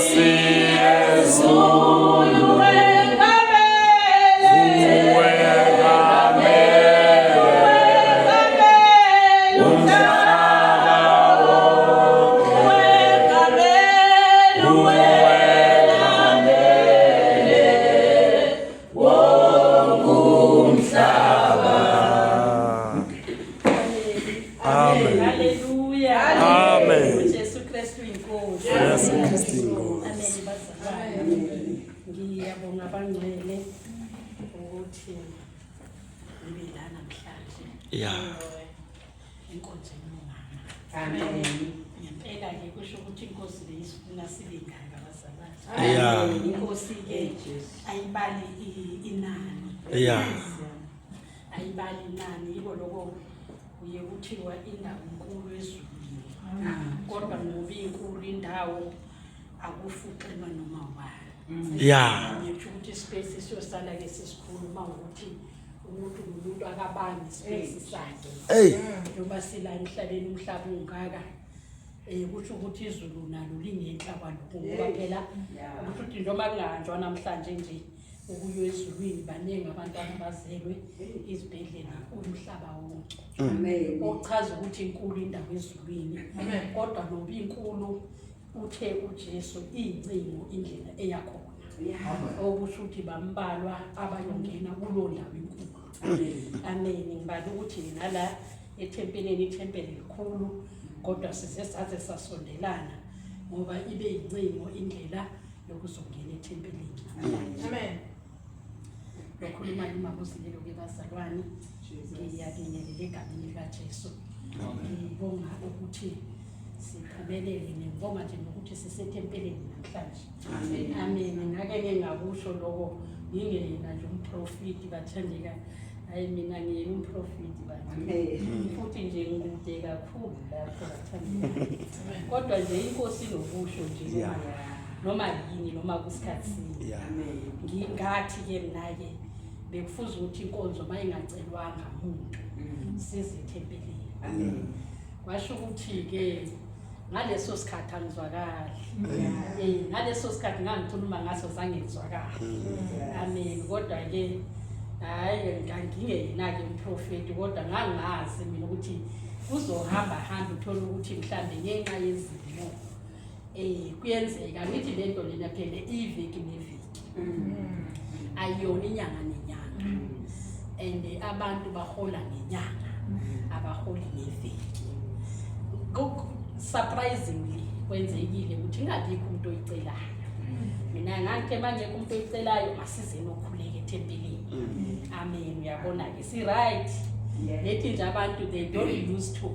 Nkosi yezulu uwengamele umhlaba wonke, uwengamele wonke umhlaba. Amen. Haleluya. Amen. UJesu Kristu inkosi. Jesu Kristu inkosi. Amen bazalwane. Ngiyabonga abangcwele ukuthi ngibe la namhlanje. Enkonzweni yomama. Amen. Ngempela ke kusho ukuthi inkosi beyisifuna sibe ngaka bazalwane. Inkosi ke ayibali inani. Ayibali inani, yiko lokho kuye kuthiwa indawo inkulu ezulwini. Kodwa ngoba inkulu indawo akufuqelwa noma ubani. Ngisho ukuthi ispace siyosala ke sisikhulu uma ukuthi umuntu ngumuntu akabangi ispace sakhe. Hey. Njengoba sila emhlabeni, umhlaba ungaka, kusho ukuthi izulu nalo lingenhla kwalokho, ngoba phela kusho ukuthi njengoba kungahanjwa namhlanje nje ukuyo ezulwini, baningi abantwana abazelwe izibhedlela umhlaba wonke. Amen. Okuchaza ukuthi inkulu indawo ezulwini, kodwa noba inkulu, uthe uJesu iyincingo indlela eyakhona, okusho ukuthi bambalwa abayongena kulo ndawo inkulu. Amen. Ngibala ukuthi nala ethempelini, ithempeli likhulu, kodwa size saze sasondelana ngoba ibe yincingo indlela yokuzongena ethempelini. Amen. Lokhuluma umama uZilelo ke bazalwane, ngiyabingelela egameni likaJesu. Ngibonga ukuthi siphumelele, ngibonga nje nokuthi sisethempelini namhlanje. Amen. Ngake ngingakusho lokho, ngingeyena nje umprofiti bathandeka. Hayi, mina ngiyena umprofiti bathi, futhi nje ngikude kakhulu lapho bathandeka, kodwa nje inkosi inokusho nje noma yini noma kusikhathi sini. Ngingathi ke mina-ke bekufuze ukuthi inkonzo uma ingacelwanga muntu size ethempelini. Kwasho ukuthi-ke ngaleso sikhathi angizwakali, ngaleso sikhathi ngangikhuluma ngaso zange ngizwakali. Amen. Kodwa-ke hhayi, ngangingeyena-ke umprofeti, kodwa ngangazi mina ukuthi kuzohamba hamba uthole ukuthi mhlambe ngenxa yezimo kuyenzeka. Ngithi lento lena phela iviki neviki, ayiyona inyanga nenyanga, and abantu bahola ngenyanga, abaholi ngeviki. Surprisingly kwenzekile ukuthi ingabikho umuntu oyicelayo. Mina ngangithe mangekho umuntu oyicelayo, masize nokhuleka ethempelini. Amen. Uyabona-ke si-right, lethi nje abantu they don't used to.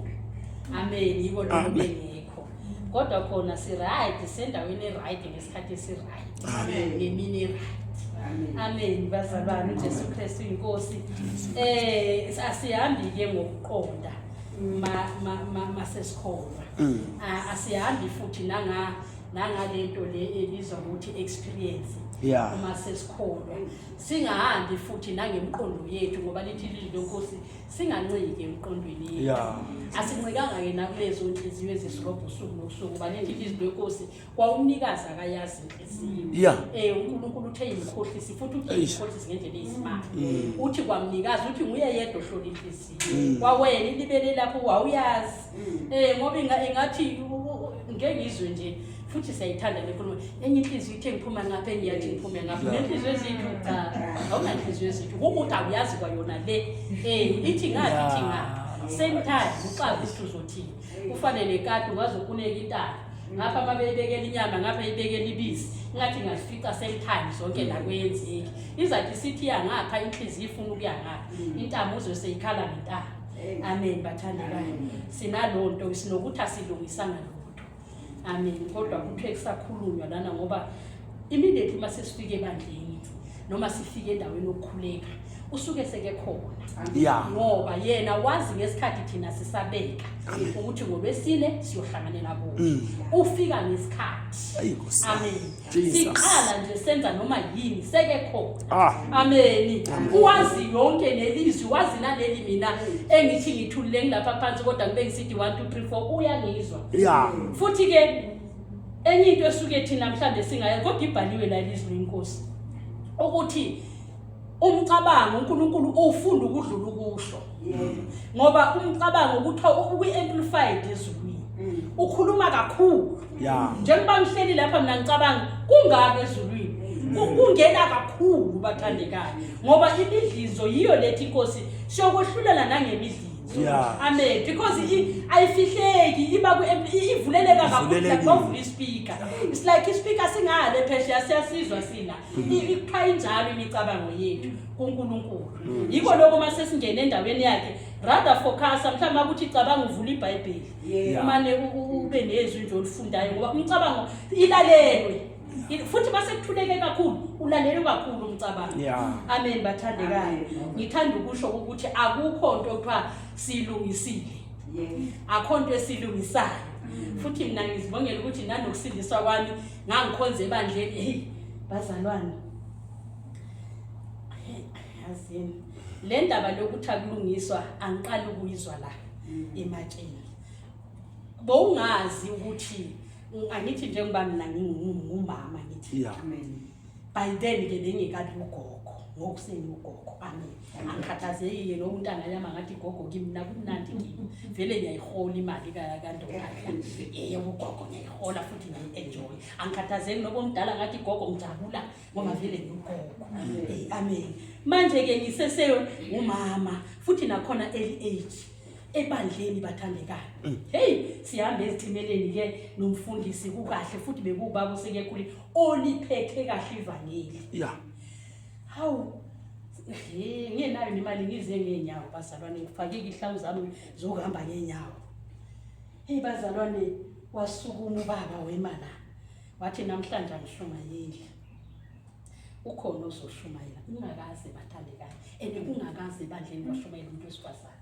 Amen. Yiko lokho bengekho, kodwa khona si-right, sendaweni e-right ngesikhathi esi-right, ngemini e-right. Amen bazalwane. UJesu Kristu inkosi. Asihambi ke ngokuqonda ma ma ma masesikholwa. Asihambi futhi nangalento le ebizwa ngokuthi experience uma sesikholwa. Singahambi futhi nangemqondo yethu, ngoba lithi ilizwi lenkosi singanciki emqondweni yethu. Asincikanga ke nakulezo nhliziyo ezisirobha usuku nosuku, ngoba lithi ilizwi lenkosi kwawumnikazi akayazi inhliziyo. UNkulunkulu uthe yimkhohlisi, futhi uthi yimkhohlisi ngendlela eyisimanga. Uthi kwamnikazi, uthi nguye yedwa ohlola inhliziyo. Kwawena ilibele lapho wawuyazi, ngoba ingathi ngeke ngizwe nje, futhi siyayithanda le nkulumo, enye inhliziyo ithe ngiphuma ngapha, enye yathi ngiphume ngapha. Nenhliziyo ezithu, cha, awunanhliziyo ezithu, kukuthi awuyazi kwayona le ithi ngaphi, ithi ngaphi same time, uxabe ukuthi uzothini. Ufane nekati, ungaze ukuneka intaba ngapha, uma beyibekela inyama ngapha, ibekela ibisi, ingathi ingazifica same time zonke. La kweyenzeki izathi sithi iya ngapha, inhliziyo ifuna ukuya ngapha, intamo uzwe seyikhala ngentamo. Amen bathandekayo. Sinaloo nto, sinokuthi asilungisanga lutho. Amen. Kodwa kuthiwe kusakhulunywa lana, ngoba immediately uma sesifike ebandleni noma sifike endaweni yokukhuleka, usuke sekekhona, ngoba yena wazi ngesikhathi thina sisabeka ukuthi ngolwesine siyohlanganela kuye. Ufika ngesikhathi. Ayi, Nkosi yami. Amen. Jesus. Siqala nje senza noma yini, sekekhona. Ah. Amen. Wazi yonke nelizwi, wazi naleli mina engithi ngithulile ngilapha phansi, kodwa ngibe ngisithi 1 2 3 4, uyangizwa. Futhi ke Enye into esuke thina mhlambe singaye kodwa ibhaliwe la ilizwi lenkosi ukuthi umcabango uNkulunkulu ufunda ukudlula ukusho ngoba umcabango kuthiwa ukwi-amplified ezulwini mm. ukhuluma kakhulu njengoba ngihleli lapha mina ngicabanga kungaka ezulwini mm. kungena kakhulu bathandekayo ngoba imidlizo yiyo lethi inkosi siyokwehlulela nangemidlizo Yeah. Amen. Because ayifihleki iba ku ivuleleka kakhulu like bawuvula ispeaker. It's like ispeaker singale phesheya siyasizwa sila. Ikuthiwa injalo imicabango yethu kuNkulunkulu. Mm. Yiko lokho uma sesingene endaweni yakhe rather focus mhlawumbe ukuthi cabanga uvula iBhayibheli. Umane ube nezwi nje olifundayo ngoba umcabango ilalelwe. Futhi masekuthuleke kakhulu ulalelwe kakhulu umcabango. Amen bathandekayo. Ngithanda ukusho ukuthi akukho nto kuthiwa silungisile. Akho nto esilungisayo. Mm. Futhi mina ngizibongela ukuthi nanokusindiswa kwami ngangikhonza ebandleni hey bazalwane yazini le ndaba lokuthi akulungiswa angiqali ukuyizwa la mm. ematsheni bowungazi ukuthi angithi njengoba mina ngingumama ngithi yeah. by then ke bengikabi ugogo ngoku sengiwugogo amen angikhathazeki-ke lo untanga yami angathi gogo kimi mina kumnandi kimi vele ngiyayihola imali kandoda eyobugogo ngiyayihola futhi ngiyayi-enjoy angikhathazeki noba omdala ngathi gogo ngijabula ngoba vele ngiwugogo amen manje-ke ngiseseyo ngumama futhi nakhona early age ebandleni bathandekayo mm. hey sihamba ezitimeleni ke nomfundisi kukahle futhi bekuwubaba osekekhulile oliphethe kahle ivangeli yeah hawu he ngenayo nemali ngize ngeenyawo bazalwane ngifake ihlangu zami zokuhamba ngeenyawo hey bazalwane wasukuma ubaba wema la wathi namhlanje angishumayeli ukhona ozoshumayela ungakaze bathandekayo and kungakaze ebandleni kwashumayela umuntu wesifazane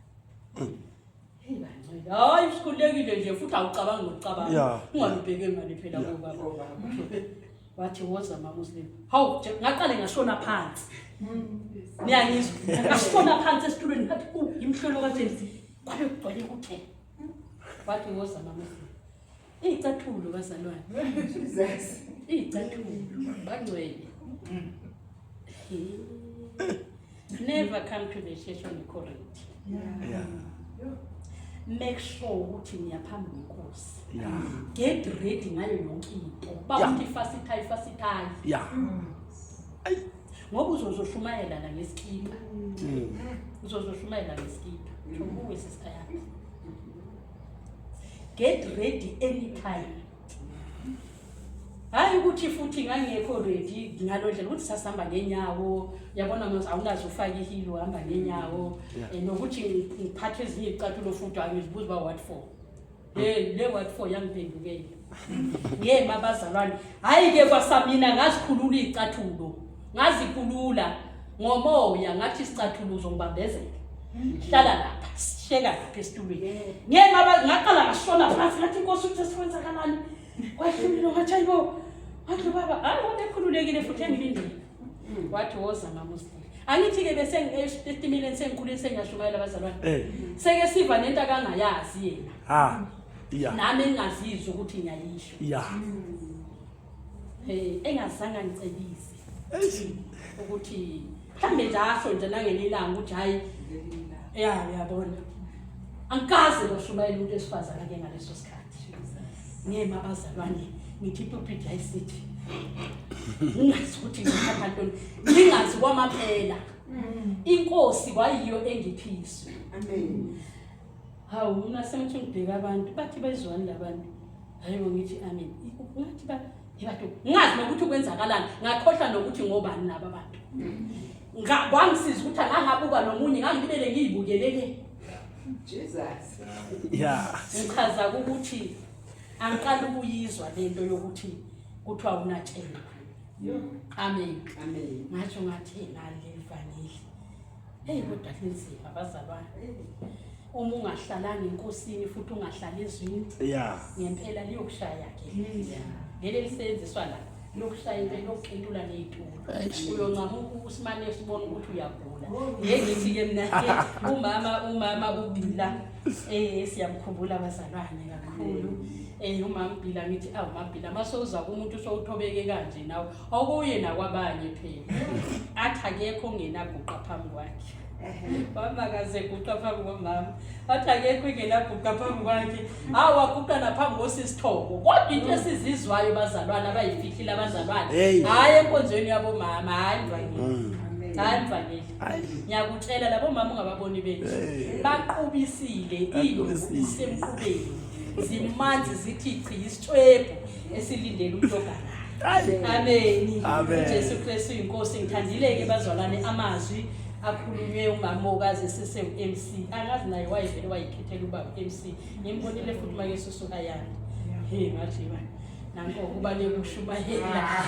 Hey bangcwele. Hayi sikhulekile nje futhi awucabangi nokucabanga. Ungalubheke ngale phela kobaba. Wathi woza mama Muslim. Hawu ngaqale ngashona phansi. Niyangizwa. Ngashona phansi esitulweni ngathi ku imhlolo kaJesu. Kwabe kugcwele kuthe. Wathi woza mama Muslim. Iy'cathulo bazalwane. Jesus. Iy'cathulo bangcwele. Never come to the church on the correct. Yeah. Make sure ukuthi niya phambi kwenkosi. Yeah. Get ready ngayo yonke into. Bakuthi fasithayi fasithayi. Yeah. Ngoba uzozoshumayela la ngesikipa. Uzozoshumayela ngesikipa. Thokuwe sister yami. Get ready anytime. Hayi ukuthi futhi ngangekho ready ngalo ndlela ukuthi sasihamba ngenyawo yabona mos awunazo ufake ihili uhamba ngenyawo eh, nokuthi ngiphathe ezinye icathulo futhi angizibuza uba what for hey le what for yangiphendukela ngema abazalwane hayi ke kwasamina ngazikhulula iy'cathulo ngazikhulula ngomoya ngathi isicathulo uzongibambezela hlala lapha sheka lapha esitulweni ngeke ngaqala ngashona phansi ngathi inkosi uthi sikwenzakalani kwahlulile ngathi hayibo wathi baba hayi wabekhululekile futhi engilindile wathi woza mama usile angithi-ke bese esitimeleni sengikhulile sengiyashumayela abazalwane eh. seke siva nento akangayazi yena ha yeah nami engingazizwa ukuthi ngiyayisho yeah eh engazange angicebise ukuthi mhlambe nje asho nje nangelinye ilanga ukuthi hayi ya uyabona angikaze ngashumayela umuntu wesifazane ke ngaleso sikhathi ngema abazalwane ngithi ipulpit yayisithi ngingazi ukuthi ngithatha ntoni ngingazi kwamaphela inkosi kwayiyo engiphiswe amen hawu mina sengithi ngibheka abantu bathi bezwani labantu hayi bo ngithi amen ngathi ba yibantu ngingazi nokuthi kwenzakalani ngakhohlwa nokuthi ngobani laba bantu kwangisiza ukuthi angangabuka nomunye ngangilibele ngiyibukelele Jesus yeah ngichaza ukuthi angiqala ukuyizwa lento yokuthi kuthiwa unatshelwa amen amen ngatsho ngathi nali ivangeli Hey kodwa linzima bazalwane. Uma ungahlalanga enkosini futhi ungahlali ezwini. Yeah. Ngempela liyokushaya ke. Leli lisebenziswa la. Yokushaya into yokuqintula ney'tulo. Uyoncama usimane sibone ukuthi uyagula. Ngeke ngithi-ke mina umama umama ubila siyamkhumbula abazalwane kakhulu. Umama Bhila ngithi awu mama Bhila mase uza kumuntu sowuthobeke kanje nawe okuye nakwabanye phela. Athi akekho ongenaguqa phambi kwakhe. Mama kaze guqa phambi komama. Athi akekho engenaguqa phambi kwakhe. Hawu waguqa naphambi kosisithoko. Kodwa into esizizwayo bazalwane abayifihlile abazalwane. Hayi enkonzweni yabomama, hayi mvangeli. Hayi mvangeli. Ngiyakutshela labo mama ungababoni bethu. Baqubisile induku isemqubeni. Zimanzi zithi chi isitswebhu esilindele umuntu oganayo. Amen. Jesu Kristu inkosi ngithandile ke bazalwane amazwi akhulunywe umama okaze sese MC. Angazi naye wayevele wayikhethela uba MC. Ngimbonile futhi make susuka yami. Hey ngathi ba. Nanko kubaleka ukushumayela.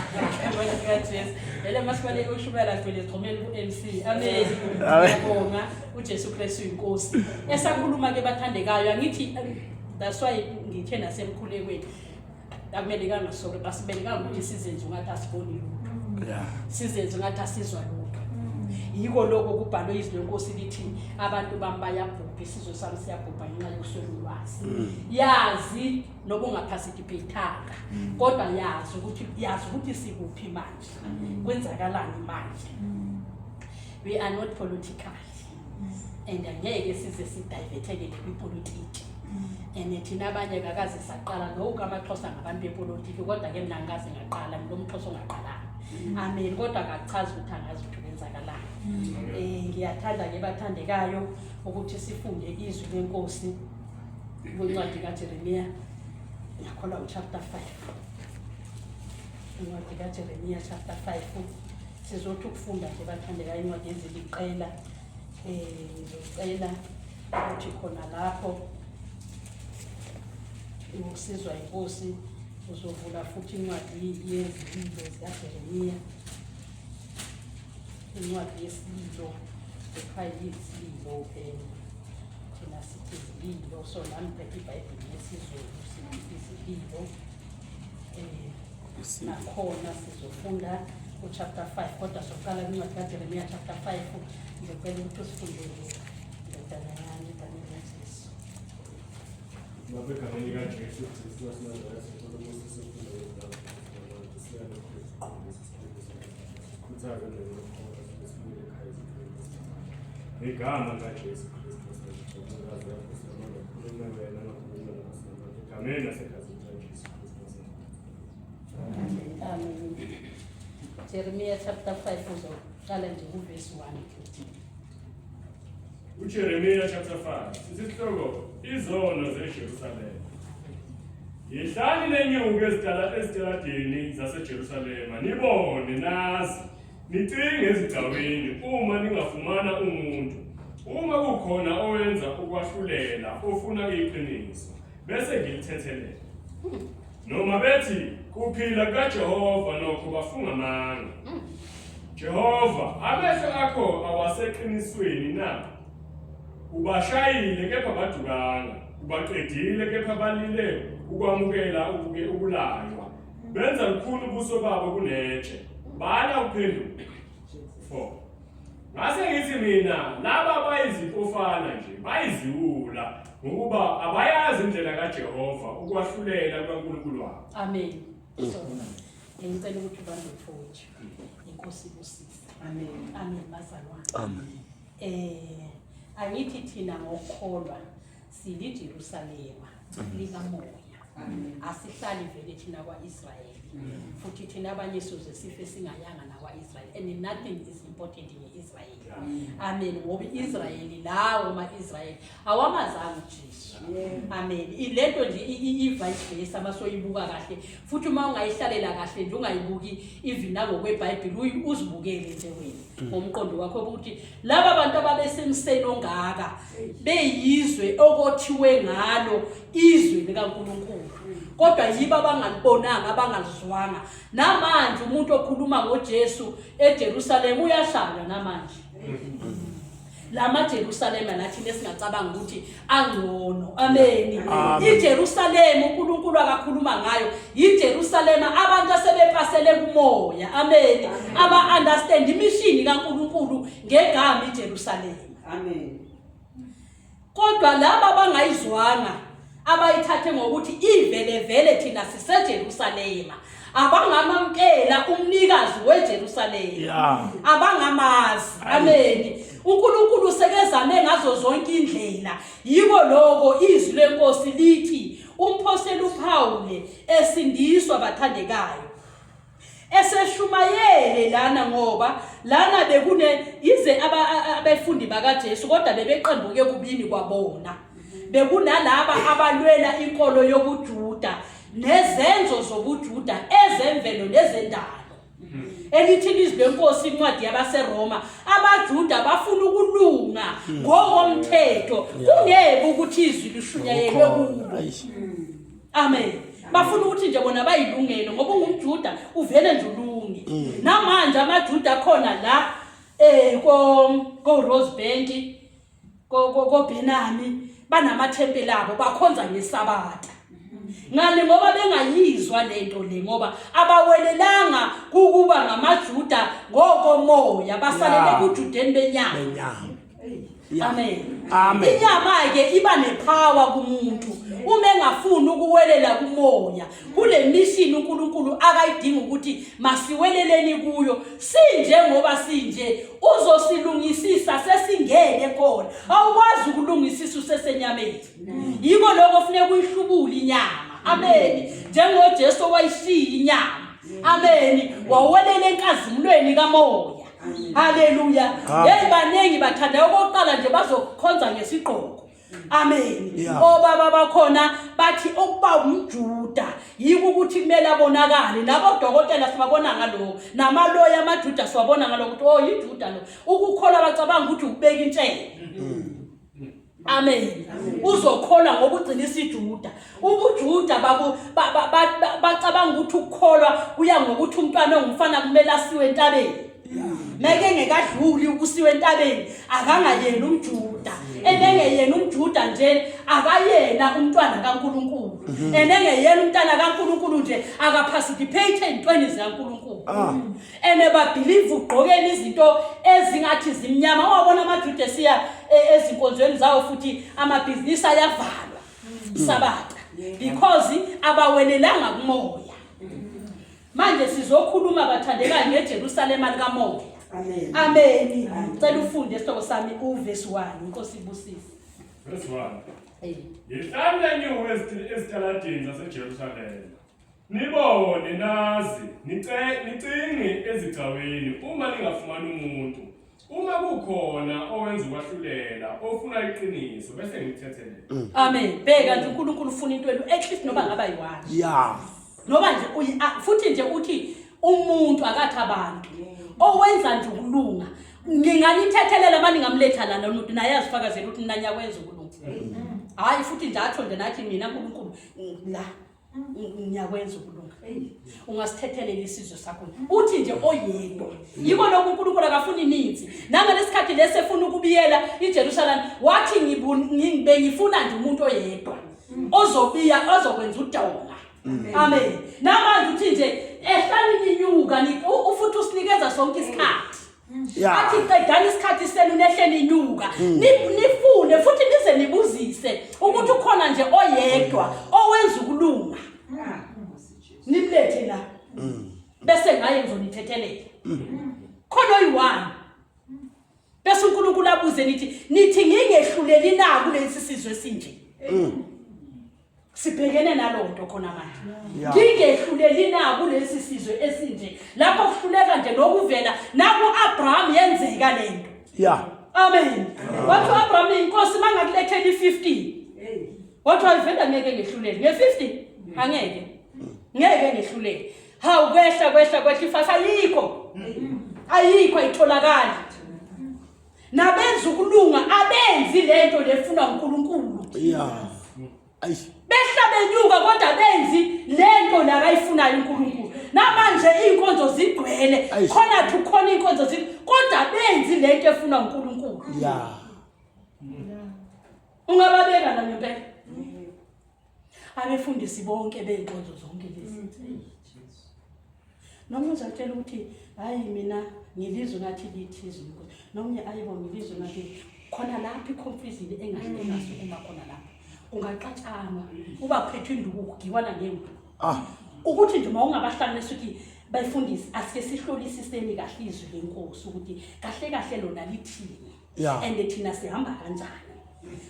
Kajesu. Vele masibaleka ukushumayela vele sigxumele ku MC. Amen. Ngiyabonga uJesu Kristu inkosi. Esakhuluma ke bathandekayo angithi that's why ngithe nasemkhulekweni akumelekanga sonke asimelekanga ukuthi sizenze ungathi asiboni lutho sizenze ungathi asizwa lutho yiko lokho kubhalwe izwi lenkosi lithi abantu bami bayabhubha isizwe sami siyabhubha ngenxa yokuswela ulwazi yazi noba ungaphasitipeyithanga kodwa yazi ukuthi yazi ukuthi sikuphi manje kwenzakalani manje we are not political and angeke size sidivethekele kwipolitiki and thina abanye kakaze saqala lokhu amaxhosa ngabantu bepolitiki kodwa ke mina ngikaze ngaqala ngilo mxhosa ongaqalanga amen kodwa akachazi ukuthi angazi ukuthi kwenzakalani ngiyathanda ke bathandekayo ukuthi sifunde izwi lenkosi kwincwadi kaJeremiya ngiyakholwa uchapter 5 incwadi kaJeremiya chapter 5 sizothi ukufunda nje bathandekayo incwadi eziliqela ngizocela ukuthi khona lapho ukusizwa inkosi uzovula futhi incwadi yezililo zikaJeremiya incwadi yesililo kuthiwa yisililo thina sithi izililo so nami phethe ibhayibheli lesiZulu sithi izililo nakhona sizofunda uchapter 5 kodwa soqala kwincwadi kaJeremiya chapter 5 ngizocela ukuthi usifundele ndodana yami egameni likaJesu. Baba egameni likaJesu Kristu waseNazaretha uNkulunkulu sifunda sikhuthaze ngegama likaJesu Kristu waseNazaretha khulume wena nakhulume egameni nasegazini likaJesu Kristu waseNazaretha. Amen. Jeremiah chapter 5 uzoqala nje kuvesi 1. uJeremiya chapter 5 isihloko izono zeJerusalema. Yehlani nenyuke ezitaladini zaseJerusalema nibone nazi nicinge ezigcawini uma ningafumana umuntu uma kukhona owenza ukwahlulela ofuna iqiniso bese ngilithethelela noma bethi kuphila kukaJehova nokho bafunga amanga Jehova amehlo akho awaseqinisweni na ubashayile kepha badukanga ubaqedile kepha balile ukwamukela ukulaywa benza lukhulu ubuso babo kunetshe bala ukuphenduka 4 Ngase ngithi mina laba bayizimpofana nje bayiziwula ngokuba abayazi indlela kaJehova ukwahlulela kukaNkulunkulu wabo. Amen. So ngicela ukuthi ubambe mfowethu. Inkosi ibusise. Amen. Amen bazalwane. Amen. Angithi thina ngokukholwa siliJerusalema likamoya. Asihlali vele thina kwa-Israyeli. Futhi thina abanye soze sife singayanga nakwa-Israyeli and nothing is important nge-Israyeli. Amen. Ngoba i-Israyeli lawo ma-Israyeli awamazanga uJesu. Amen. Ilento nje i-vice versa masoyibuka kahle. Futhi uma ungayihlalela kahle nje ungayibuki even nangokweBhayibheli uzibukele nje wena ngomqondo wakho ukuthi laba bantu ababesemseni ongaka beyizwe okothiwe ngalo izwe likaNkulunkulu kodwa yibo abangalibonanga abangalizwanga namanje umuntu okhuluma ngoJesu eJerusalem uyashaywa namanje lama Jerusalema nathi nesingacabanga ukuthi angcono ameni iJerusalem uNkulunkulu akakhuluma ngayo iJerusalema abantu asebepase abasele kumoya. Amen. Aba understand imishini kaNkuluNkulu ngegama iJerusalema. Amen. Kodwa laba abangayizwanga abayithathe ngokuthi ivele vele thina siseJerusalema abangamamkela umnikazi weJerusalema abangamazi. Amen. uNkulunkulu sekezame ngazo zonke indlela. Yiko lokho izwi lenkosi lithi umphoseli uPawule esindiswa bathandekayo eseshumayele lana, ngoba lana bekune yize abefundi bakaJesu kodwa bebeqembuke kubini kwabona, bekunalaba abalwela inkolo yobuJuda nezenzo zobuJuda ezemvelo nezendalo. Elithi ilizwi lenkosi incwadi yabaseRoma, abaJuda bafuna ukulunga ngokomthetho, kungeke ukuthi izwi lishunyayelwe kubo. Amen. Bafuna ukuthi nje bona bayilungele ngoba ungumJuda uvele nje ulunge. Namanje amaJuda akhona la ko Rosebank, ko Benami banamathempeli abo, bakhonza ngeSabatha. Ngani? Ngoba bengayizwa lento le, ngoba abawelelanga kukuba ngamaJuda ngokomoya, basalele kuJudeni benyama. Benyama. Amen. Amen. Inyama ke iba nepower kumuntu uma engafuni ukuwelela kumoya. Kule mission uNkulunkulu akayidinga ukuthi masiweleleni kuyo, sinjengoba sinje uzosilungisisa sesingene khona. Awukwazi ukulungisisa usesenyameni. Yiko lokho kufuneka uyihlubule inyama. Amen. NjengoJesu wayishiya inyama. Amen. Wawelela enkazimulweni kamoya. Haleluya. Hey, baningi bathanda okokuqala nje bazokhonza ngesigqoko. Amen. Obaba bakhona bathi ukuba umJuda yiko ukuthi kumele abonakale. Nabodokotela sibabona ngaloko, namaloya amaJuda siwabona ngaloko ukuthi oh yiJuda lo. Ukukholwa bacabanga ukuthi ukubeka intshele. Amen. Uzokholwa ngoba ugcina isiJuda. UbuJuda bacabanga ukuthi ukukholwa kuya ngokuthi umntwana ongumfana kumele asiwe entabeni. Meke engekadluli ukusiwa entabeni akangayena umJuda. Enengeyena umJuda nje akayena umntwana kaNkuluNkulu. Enengeyena umntwana kaNkuluNkulu nje akaparticipate ezintweni zikaNkuluNkulu. Ene babelieve ugqokela izinto ezingathi zimnyama. Wabona amaJuda esiya ezinkonzweni zawo, futhi amabhizinisi ayavalwa Sabatha because abawelelanga kumoya. Manje sizokhuluma bathandekayo ngeJerusalema likamoya. Amen. Amen. Cela ufunde isihloko sami uverse 1. Inkosi ibusise. Verse 1. Yehlani nenyuke ezitaladini zaseJerusalema. Nibone nazi, nicinge ezigcawini uma ningafumani umuntu. Uma kukhona owenza ukwahlulela, ofuna iqiniso, bese ngikuthethelela. Amen. Bheka nje uNkulunkulu ufuna into elu at least noma ngaba yi-one. Noba nje futhi nje uthi umuntu akathi abantu owenza nje ukulunga nginganithethelela mani ngamletha lana umuntu naye azifakazela ukuthi mina ngiyakwenza ukulunga. Hayi futhi nje atsho nje nathi mina uNkulunkulu la ngiyakwenza ukulunga. Ungasithethelela isizwe sakho. Uthi nje oyedwa. Yiko lokhu uNkulunkulu akafuni ininzi. Nangalesikhathi lesi efuna ukubiyela iJerusalem wathi bengifuna nje umuntu oyedwa ozobiya ozokwenza udonga. Amen. Namanje uthi nje ehlani ninyuka futhi usinikeza sonke isikhathi. Athi qedani isikhathi senu nehleni inyuka. Nifune futhi nize nibuzise ukuthi ukhona nje oyedwa owenza ukulunga. Nimlethe la. Bese ngaye ngizonithethelela. Khona oyi-one. Bese uNkulunkulu abuze nithi ngingehluleli na kulesi sizwe esinje. Sibhekene nalonto khona manje. Ngingehluleli na kulesi sizwe esinje. Lapho kuhluleka nje lokuvela naku Abraham yenzeka lento. Amen. Wathi uAbraham inkosi mangakulethela i15. Wathi ayivela ngeke ngehlulele. Nge50 angeke. Ngeke ngehlulele. Hawu kwehla kwehla kwehla ifafa ayikho. Ayikho ayitholakali. Nabenza ukulunga abenzi lento lefuna uNkulunkulu. Behla benyuka kodwa benzi lento lakayifunayo uNkulunkulu. Namanje inkonzo zigcwele. Khona thi khona inkonzo zigcwele kodwa benzi lento efuna uNkulunkulu. Ungababeka la ngempela. Abefundisi bonke beyinkonzo zonke lezi. Noma uzatshela ukuthi hayi mina ngilizwe ngathi lithi izwi lenkosi. Nomnye ayibo ngilizwe ngathi khona lapho i-confusion engahle engasukuma khona lapho. Ungaxatshanwa uba kuphethwe induku kugiwana ngemvu. Ah. Ukuthi nje uma ungabahlanganisa ukuthi bayifundise asike sihlolisiseni kahle izwi lenkosi ukuthi kahle kahle lona lithini. Yeah. And thina sihamba kanjani.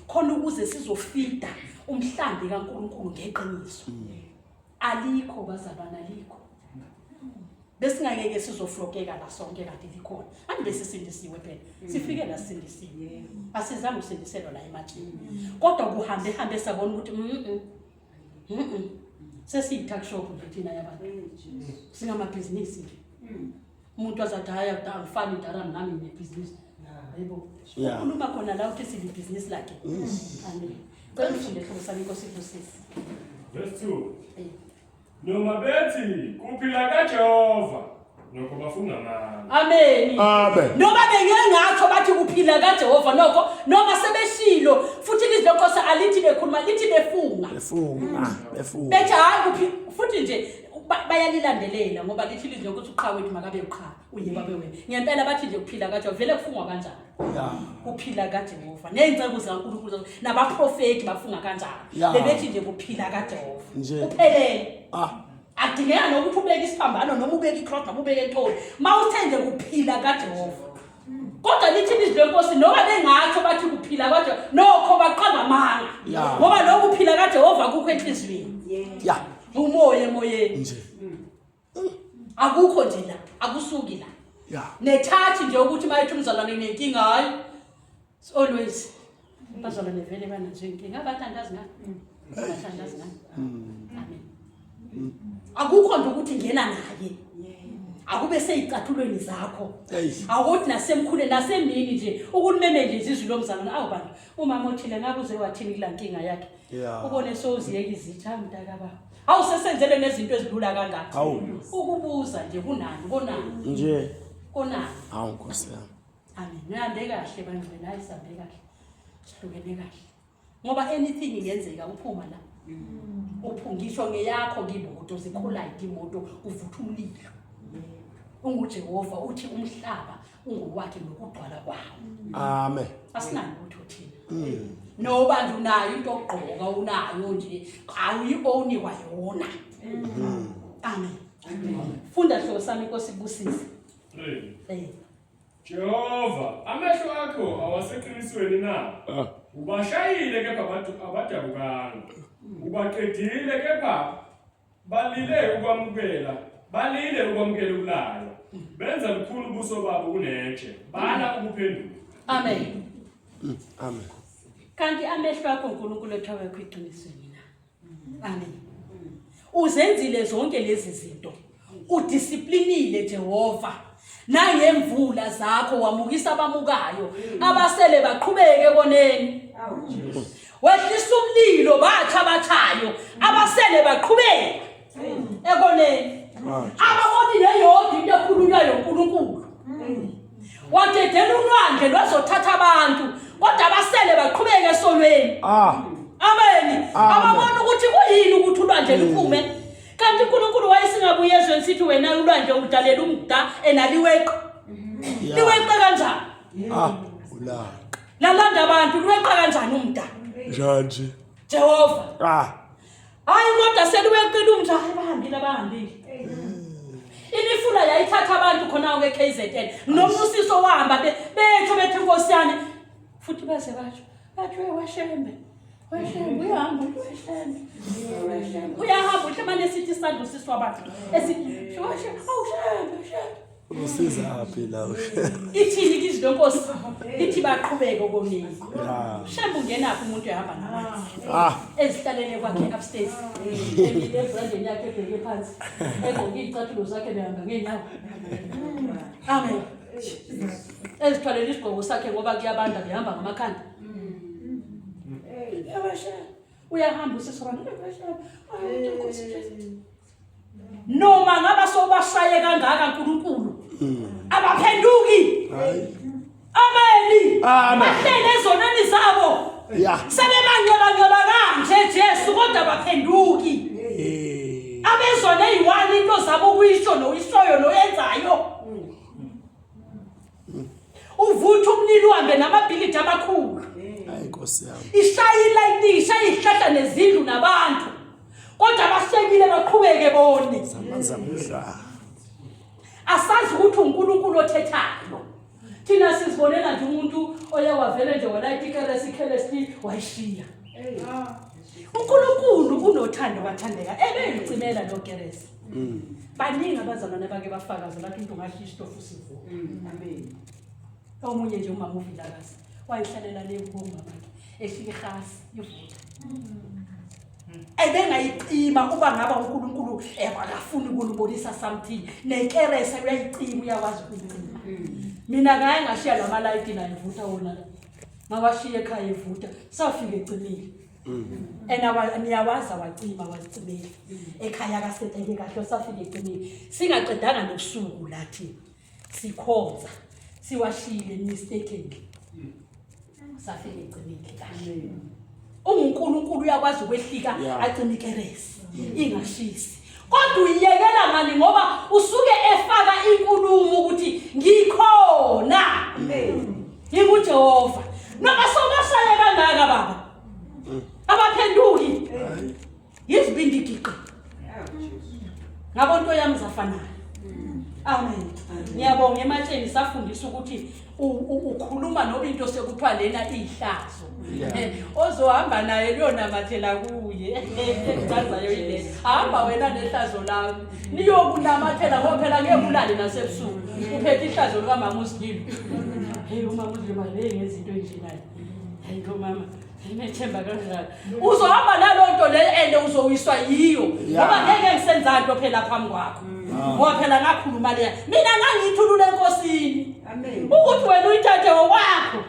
Khona ukuze sizofida umhlambi kaNkuluNkulu ngeqiniso. Alikho bazalwana alikho. Besingangeke sizoflokeka la sonke kade likhona. Angibe sisindisiwe phela. Sifike la sisindisiwe. Asizange usindiselwa la ematsheni. Kodwa kuhambe hambe sabona ukuthi Sesiyi-tuck shop nje thina yabantu. Singamabhizinisi nje. Umuntu azathi hayi angifani dara nami nebhizinisi. Hayibo. Ukhuluma khona la uthi silibhizinisi lakhe. Amen. Cela ufunde hlobo sami inkosi ibusise. Verse 2. Noma bethi kuphila kaJehova nokho bafunga amanga. Amen. Amen. Noma bengengatsho bathi kuphila kaJehova nokho noma sebeshilo futhi ilizwi lenkosi alithi bekhuluma lithi befunga. Befunga, befunga. Bethi hayi kuphi futhi nje bayalilandelela ngoba lithi ilizwi lenkosi uqha wethu makabe uqha uyiba bewe. Ngempela bathi nje kuphila kaJehova vele kufungwa kanjani? Yeah. Kuphila kaJehova nezinceku zikaNkulunkulu nabaprofeti bafunga kanjalo. Bebethi nje kuphila kaJehova. Kuphelele. Ah. Akudingeka nokuthi ubeke isiphambano noma ubeke icross noma ubeke intoni. Mawuthe nje kuphila kaJehova. Kodwa lithi ilizwi lenkosi noma bengatsho bathi kuphila kaJehova nokho baqamba amanga. Ngoba lokhu kuphila kaJehova kukho enhliziyweni. Yeah. Umoya emoyeni. Nje. Akukho nje la, akusuki la. Yeah. Nethathi nje ukuthi mayethi umzalwane nenkinga hayi. It's always bazalwane vele banazo inkinga abathandazi ngani? Abathandazi ngani? Amen. Akukho nje ukuthi ngena naye. Akube seyicathulweni zakho. Awukuthi nasemkhuleni nasemini nje ukulumeme nje izizwi lomzalwane awu bantu umama othile ngabe uze wathini kula nkinga yakhe. Ubone sowuziyeka izitha mntakababa. Awu sesenzele nezinto ezilula kangaka. Hawu. Ukubuza nje kunani konani. Nje. Konani. Hawu Nkosi yami. Amen. Nihambe kahle bangcwele, hayi sihambe kahle. Sihlukene kahle. Ngoba anything ingenzeka uphuma la. Uphungisho ngeyakho kimoto zikholayide imoto uvutha umlilo. UnguJehova uthi umhlaba ungowakhe nokugcwala kwawo. Amen. Asinalutho thina. Noba nje unayo into yokugqoka unayo nje awuyi-owni kwayona. Amen. Funda hlobo sami inkosi ibusise. 3. Eh. Jehova, amehlo akho awaseqinisweni na? Ah. Ubashayile kepha abadabukanga. Ubaqedile kepha balile ukwamukela, balile ukwamukela ukulaywa. Benza lukhulu ubuso babo kunetshe, bala ukuphenduka. Amen. Amen. Kanti amehlo akho uNkulunkulu ethu awekho eqinisweni na? Amen. Uzenzile zonke lezi zinto. Udisciplinile Jehova. Nangemvula zakho wamukisa abamukayo abasele baqhubeke koneni. Wehlisa umlilo batsha abatshayo abasele baqhubeke ekoneni. Ababoni neyodwa into ekhulunywayo uNkulunkulu. Wadedela ulwandle lwazothatha abantu kodwa abasele baqhubeke esonweni. Ah. Amen. Ababona ukuthi kuyini ukuthi ulwandle luphume. Kanti uNkulunkulu wayesingabuye ezweni sithi wena ulwandle udalela umda enaliweqa. Liweqa kanjani? Ah, ulaka. Lalanda abantu liweqa kanjani umda? Njani? Jehova. Ah. Hayi kodwa seliweqile umda, hayi bahambile abahambile. Imifula yayithatha abantu khona ke KZN. Nombusiso wahamba bethu bethi Nkosi yami. Futhi baze basho, bathi weshembe. Weshembe uyahamba weshembe. Weshembe uyahamba uhlabane sithi isandla usisi wabantu. Esithi weshembe, awu shembe, shembe. Usiza phi la ushembe? Ithini izwi lenkosi? Lithi baqhubeke okonini. Yeah. Shembe ungenaphi umuntu ehamba namanzi. Ah. Ezihlalele kwakhe upstairs. Emile ebrandeni yakhe ebheke phansi. Egqoke izicathulo zakhe behamba ngeenyawo. Amen. Ezithwalela isigqoko sakhe ngoba kuyabanda behamba ngamakhanda. Uyahamba usisi wabantu. Noma ngaba sobashaye kangaka uNkulunkulu. Abaphenduki. Hayi. Amen. Amen. Bahlele ezonweni zabo. Yeah. Sebemanxebanxeba kanje Jesu kodwa baphenduki. Eh. Abezwa neyiwani into zabo kuyisho noyishoyo Nkosi yami. Ishaya ilightning, ishaya izihlahla nezindlu nabantu. Kodwa abashekile baqhubeke bone. Zamazama umhlaba. Asazi ukuthi uNkulunkulu othethayo. Thina sizibonela nje umuntu oye wavele nje walayita ikeresi ikhelesi wayishiya. uNkulunkulu unothando bathandeka ebeyicimela lo keresi. Baningi abazalwane abake bafakaza bathi umuntu ungashiya isitofu sivuka. Amen. Omunye nje umama uVilakazi wayihlalela le kubo umamakhe ehlika ihasi ivutha. Ebengayicima uba ngaba uNkulunkulu akafuni ukulubonisa something nekerese uyayicima uyakwazi ukuyicima. Mina ngaye ngashiya lamalayiti naye evutha wona la. Ngawashiya ekhaya evutha safika ecimile. And niyawazi awacima awazicimeli. Ekhaya kaseteke kahle safika ecimile. Singaqedanga nosuku la thina. Sikhonza siwashiyile mistakenly. Safika ecimile kahle. UnguNkulunkulu uyakwazi ukwehlika acime ikeresi ingashisi. Kodwa uyiyekela ngani ngoba usuke efaka inkulumo ukuthi ngikhona. NginguJehova. Noma sobashaye kangaka baba. Abaphenduki. Yizibindi giqi. Ngabo nto yami zafanayo. Amen. Ngiyabonga ematsheni safundisa ukuthi ukhuluma noba into sekuthiwa lena iyihlazo. Ozohamba naye liyonamathela kuye. Engichazayo yile. Hamba wena nehlazo lami. Niyokunamathela ngoba phela ngeke ulale nasebusuku. Uphethe ihlazo likamama uZililo. Hey umama uZililo hey ngezinto enjena. Hayi lo mama. Ngimethemba kanjani? Uzohamba naloo nto leyo and uzowiswa yiyo. Ngoba ngeke ngisenza nto phela phambi kwakho. Ngoba phela ngakhuluma leya. Mina ngangiyithulula enkosini. Amen. Ukuthi wena uyithathe ngokwakho.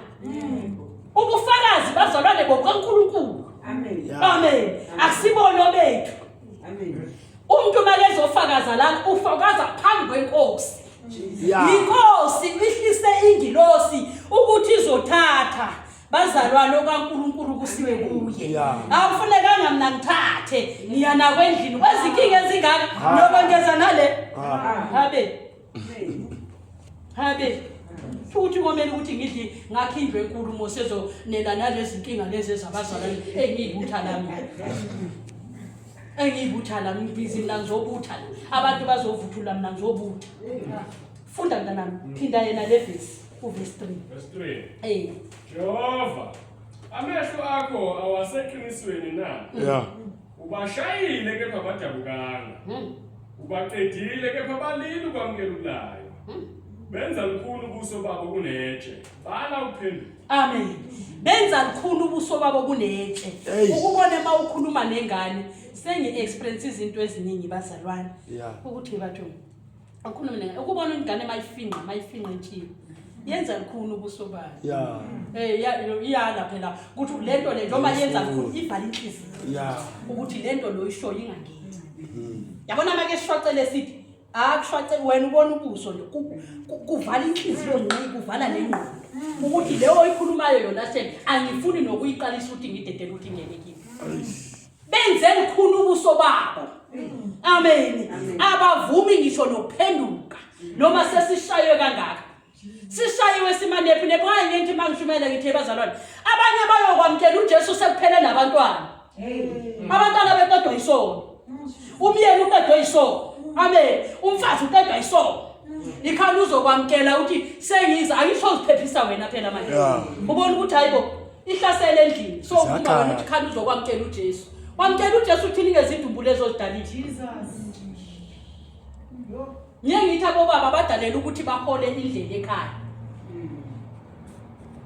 Ubufakazi bazalwane bokaNkulunkulu. Amen. Amen. Akusibona bethu. Amen. Umuntu makezofakaza lana ufakaza phambi kwenkosi. Inkosi ihlise ingilosi ukuthi izothatha bazalwane okaNkulunkulu kusiwe kuye. Akufunekanga mina ngithathe ngiya nakwendlini kwezinkinga ezingaka nokongeza nale. Habe. Habe. Futhi komele ukuthi ngidli ngakhe indlu enkulu mose ezonela nalezi nkinga lezi ezabazalwane engiyibutha lami. Engiyibutha lami ngibhizi mina ngizobutha la. Abantu bazovuthula mina ngizobutha. Funda mntanami, phinda yena le verse, uverse 3. Verse 3. Eh. Jehova, amehlo akho awaseqinisweni na? Yeah. Ubashayile kepha badabukanga. Ubaqedile kepha balile ukwamukela ulayo. Benza lukhulu ubuso babo kunetshe. Bala ukuphenduka. Amen. Benza lukhulu ubuso babo kunetshe. Hey. Ukubona uma ukhuluma nengane, sengi experience izinto eziningi bazalwane. Ukuthi bathu ukhulume nengane, ukubona ingane mayifinqa, mayifinqa entshini. Yenza lukhulu ubuso bayo. Iyala phela ukuthi lento le njengoba yenza lukhulu ivala inhliziyo. Ukuthi lento lo ishoyo ingangeni. Yabona make sishwacele sithi akushwace wena ubona ubuso nje kuvala inhliziyo ngqi kuvala nengqondo. Ukuthi leyo oyikhulumayo yona shem angifuni nokuyiqalisa ukuthi ngidedele ukuthi ingene kimi. Benze lukhulu ubuso babo. Amen. Abavumi ngisho nokuphenduka noma sesishaywe kangaka. Sishayiwe simanephi nephi hayi ngithi mangishumele ngithi bazalwane. Abanye bayokwamkela uJesu sekuphele nabantwana. Abantwana beqedwa isono. Umyeni uqedwe isono. Amen. Umfazi uqedwa isono. Ikhanda uzokwamkela uthi sengiza angisho uziphephisa wena phela manje. Ubona ukuthi hayibo ihlasele endlini. So uma wena uthi khanda uzokwamkela uJesu. Wamkela uJesu uthini ngezidumbu lezo zidalile? Jesus. Ngiye ngithi abobaba badalela ukuthi bahole indlela ekhaya.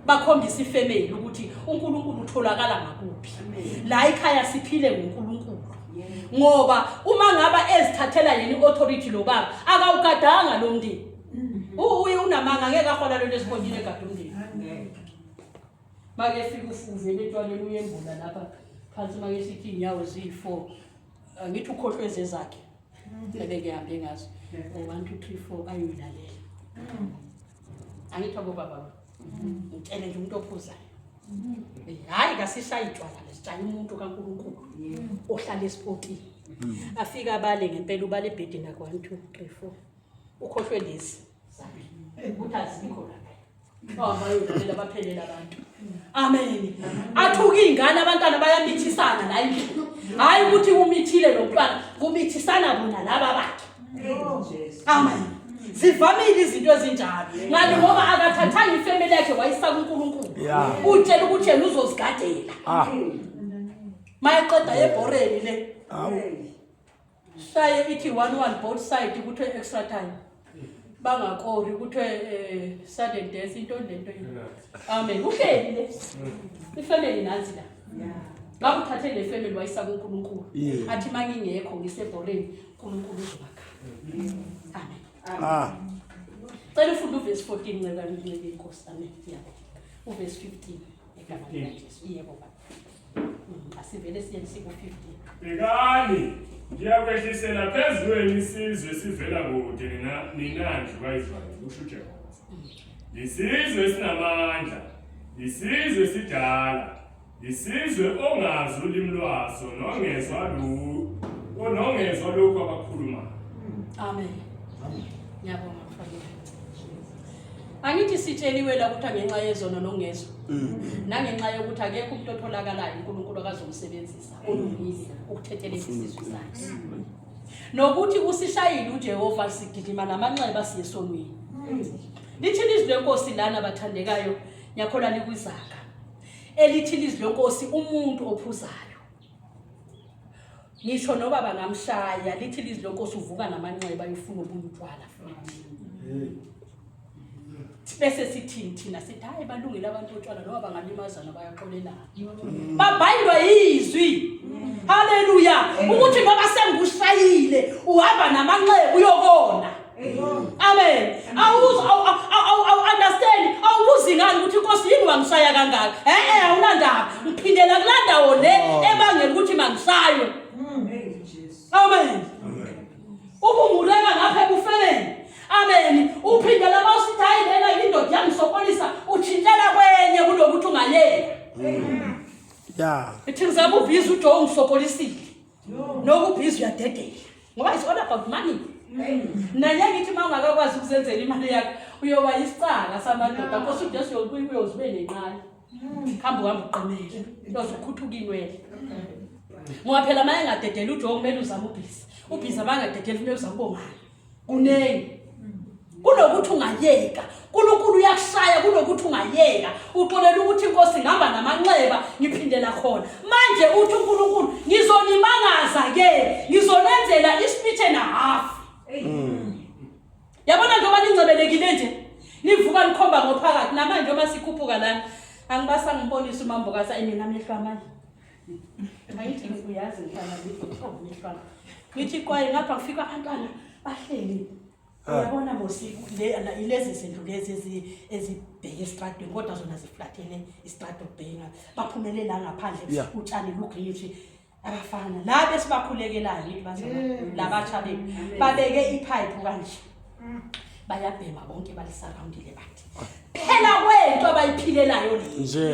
Bakhombisa ifamily ukuthi uNkulunkulu utholakala ngakuphi. La ekhaya siphile ngoNkulunkulu. Ngoba uma ngaba ezithathela yena iauthority lo baba akawugadanga lo mndeni. Uye unamanga ngeke ahola lento esikhonjini egada umndeni. Make fika ufuvele etshwaleni uyembula lapha phansi make sithi inyawo ziyi4. Angithi ukhohlwe ezakhe. Ebeke hambe ngazo. 1 2 3 4 ayoyilalela. Angithi abobaba. Ngitshele nje umuntu ophuzayo. Hayi kasishayi utshwala lesitshaya umuntu kaNkulunkulu ohlala esipotini. Afika abale ngempela ubale ebhedini akho 1 2 3 4. Ukhohlwe lezi. Ukuthi azikho lapha. Abayodlalela baphelele abantu. Amen. Athuka izingane abantwana bayamithisana la endlini. Hayi ukuthi umithile lo mntwana, kumithisana bona laba bakhe. Amen. Zivamile izinto ezinjalo. Ngani ngoba akathathanga ifamily yakhe wayisa kuNkulunkulu. Utshela ukuthi yena uzozigadela. Ah. Mayeqeda ebhoreni le. Awu. Shaye ithi 1-1 both side kuthiwe extra time. Bangakori kuthiwe eh, sudden death into lento. Amen. Uhleli le. Ifamily nansi la. Ngakuthathe le family wayisa kuNkulunkulu. Yeah. Athi mangingekho ngisebholeni uNkulunkulu uzobakha. Amen. Ah. Cela ufunde uverse 14 nceka nceka inkosi. Amen. Yebo. Uverse 15 egameni likaJesu. Yebo baba. Asivele siye siku-15. Bhekani, ngiyakwehlisela phezu kwenu isizwe esivela kude nina nina ndlu ka-Israyeli, kusho uJehova. Isizwe esinamandla, isizwe esidala, isizwe ongazi ulimi lwaso nongezwa lu nongezwa lokhu abakhulumayo. Amen. Ngiyabonga mfowethu. Angithi sitsheliwe la ukuthi ngenxa yezono nongezwa. Nangenxa yokuthi akekho umuntu otholakalayo uNkulunkulu akazomsebenzisa olungile ukuthethelela isizwe sakhe. Nokuthi usishayile uJehova sigijima namanxeba siye esonweni. Lithi ilizwi lenkosi lana bathandekayo ngiyakholwa likwizaga. Elithi ilizwi lenkosi umuntu ophuzayo. Ngisho noba bangamshaya lithi ilizwi lenkosi uvuka namanxeba ayofuna obunye utshwala futhi. Bese sithini thina sithi hayi balungile abantu otshwala noma bangalimazana bayaxolelana. Babhayindwa yizwi. Haleluya. Ukuthi noma sengushayile uhamba namanxeba uyokona. Amen. Awuzu awu understand awubuzi ngani ukuthi inkosi yini wangishaya kangaka. Eh eh awunandaba. Ngiphindela kulaa ndawo le ebangela ukuthi mangishaywe. Amen. Ubunguleka ngapha ebufebeni. Amen. Uphindela mawusithi hayi lena indoda yangisokolisa utshintshela kwenye kunokuthi ungayeka. Yeah. Ithi ngizama ubhizi uJoe ungisokolisile. Nokubhizi uyadedela. Ngoba it's all about money. Nanye ngithi uma ungakakwazi ukuzenzela imali yakho uyoba isicaka samadoda. Nkosi uJesu uyobuya uyozibe nenqala. Hamba uhamba uqinile. Uyoze ukhuthuka inwele. Ngoba phela uma engadedela uJoe kumele uzame ubhizi. Ubhizi abangadedeli kumele uzame ubongani. Kuningi. Kunokuthi ungayeka. uNkulunkulu uyakushaya kunokuthi ungayeka. Uxolela ukuthi inkosi ngihamba namanxeba ngiphindela khona. Manje uthi uNkulunkulu ngizonimangaza ke, ngizonenzela ispeech and a half. Yabona njengoba ningcebelekile nje. Nivuka nikhomba ngophakathi namanje uma sikhuphuka lana angibasa ngibonise umambokazi ayi mina amehlo amanye. Angithi uyazi ngihlala ngithi oh amehlo ami. Ngithi kwaye ngapha kufika abantwana bahleli. Uyabona mosi le ilezi zindlu lezi ezibheke estradweni kodwa zona ziflathele istrado kubheka. Baphumele la ngaphandle utshani lugreen nje. Abafana la besibakhulekelayo ngithi bazalwane labatsha bethu babeke ipipe kanje. Bayabhema bonke balisurroundile bathi. Phela kwento abayiphilelayo le. Nje.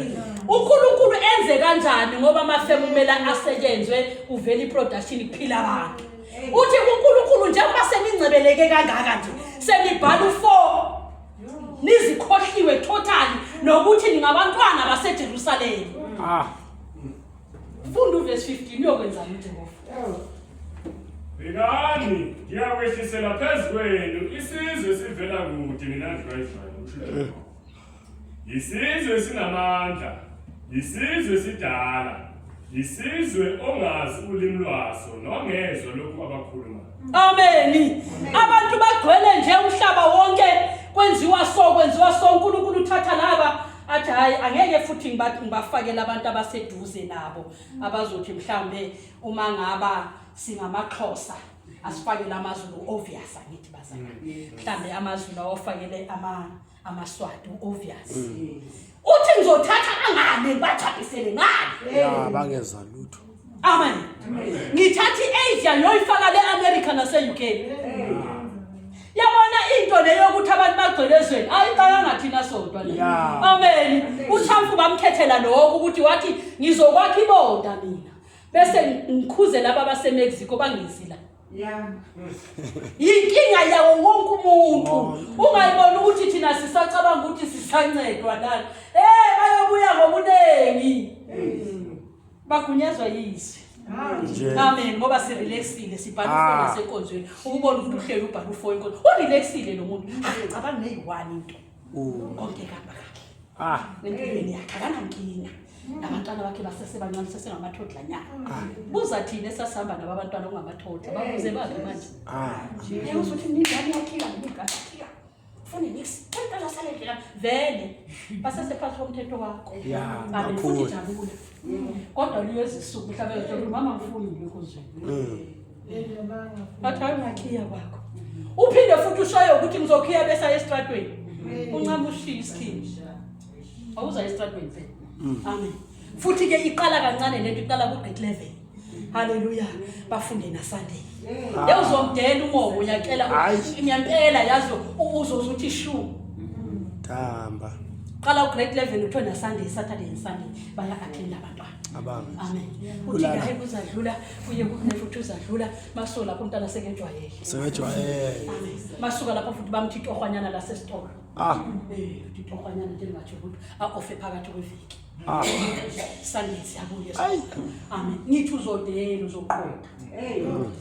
uNkulunkulu enze kanjani ngoba amafemu kumele asetshenzwe kuvela iproduction kuphila abantu. Uthi uNkulunkulu njengoba seningcebeleke kangaka nje senibhala u4 nizikhohliwe totally nokuthi ningabantwana baseJerusalema. Ah. Funda uverse 15 uyokwenzani uJehova. Bhekani, ngiyakwehlisela phezu kwenu isizwe esivela kude nina ndlu ka-Israyeli, kusho uJehova. Isizwe esinamandla, isizwe esidala, isizwe ongazi ulimi lwaso nongezwa lokhu abakhulumayo. Ameni. Abantu bagcwele nje umhlaba wonke kwenziwa so kwenziwa so uNkulunkulu uthatha laba athi hayi angeke futhi ngibafakele abantu abaseduze nabo abazothi mhlambe uma ngaba singamaXhosa asifakele amaZulu obvious angithi bazalwane mhlambe amaZulu awafakele ama amaSwati obvious uthi ngizothatha angane ngibajabhisele ngale Ya bangeza lutho. Amen. Ngithatha iAsia ngiyoyifaka le America nase UK. Yabona into leyo ukuthi abantu bagcwele ezweni ayiqalanga thina sodwa le. Yeah. Amen. UTrump bamkhethela lokho ukuthi wathi ngizokwakha ibonda mina. Bese ngikhuze laba abaseMexico bangezi la. Yeah. Yinkinga yawo wonke umuntu. Ungayibona ukuthi thina sisacabanga ukuthi Sisancedwa nani. Eh bayobuya ngobuningi. Bagunyazwa yizwi. Nje. Amen ngoba sirelaxile sibhala Ah. ufo nasenkonzweni. Ukubona umuntu uhleli ubhala ufo enkonzweni. Urelaxile lo muntu. Akacabanga neyi-one into. Konke kuhamba kahle. Ah. Empilweni yakhe akanankinga. Nabantwana bakhe basesebancane sesengamathodlanyana. Buza thina esasihamba nabo abantwana okungamathodla. Babuze baphi manje. Ah. Uyezwa ukuthi ningane yakhika ningane yakhika. Fune nix. Into sale ndlela vele basesephansi komthetho wakho. Ya, Amen. kakhulu. Futhi jabula. Kodwa luyeza isuku mhlawumbe uyothi mama ngifuni nje enkonzweni. Bathi hayi ungakhiya kwakho. Uphinde futhi ushaye ukuthi ngizokhiya bese aye estradweni. Uncama ushiye isikhiya. Awuza estradweni phela. Amen. Futhi ke iqala kancane lento iqala ku grade 11. Hallelujah. Bafunde na Sunday. Ah. Uzomdela umoya uyacela ngempela yazi uzoza uthi shu. Tamba. Qala u grade 11 uthiwe na Sunday, Saturday and Sunday baya attend abantwana. Abanga. Amen. Uthi hayi kuzadlula kuye kuhle futhi uzadlula masuka lapho umntana sekejwayele. Sekejwayele. Amen. Masuka lapho futhi bamthi itohwanyana lasesitolo. Ah. Eh, uthi itohwanyana nje ngathi ukuthi a ofe phakathi kweviki. Ah. Sunday siyabuya. Ayi. Amen. Ngithi uzodela uzoqotha.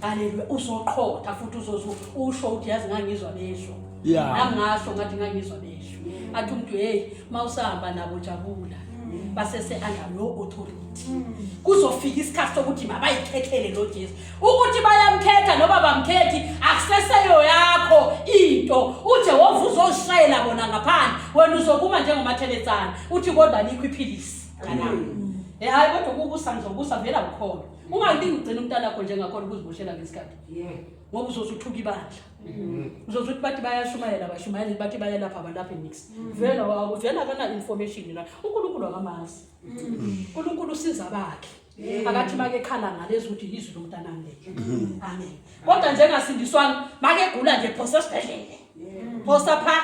Haleluya. Uzoqotha futhi uzozu usho ukuthi yazi ngangizwa besho. Yeah. Nami ngasho ngathi ngangizwa besho. Athi umuntu hey mawusahamba nabo jabula. Basese under your authority. Kuzofika isikhathi sokuthi mabayikhethele lo Jesu. Ukuthi bayamkhetha noma bamkhethi akuseseyo yakho into. uJehova uzoshayela bona ngaphandle. Wena uzokuma njengomatheletsana. Uthi kodwa alikho iphilisi. Kana. Eh hayi kodwa ukubusa ngizobusa vela ukhona. Ungalingi ugcina umntana wakho njengakhona ukuziboshela ngesikhathi. Ngoba uzoze uthuka ibandla. Uzoze uthi bathi bayashumayela bashumayela bathi bayelapha balaphe nix. Vela vela akana information la. uNkulunkulu akamazi. uNkulunkulu usiza bakhe. Akathi make khala ngalezi ukuthi yizwi lomntanami leli. Amen. Kodwa njengasindiswanga make gula nje phosa esibhedlela. Phosa pha.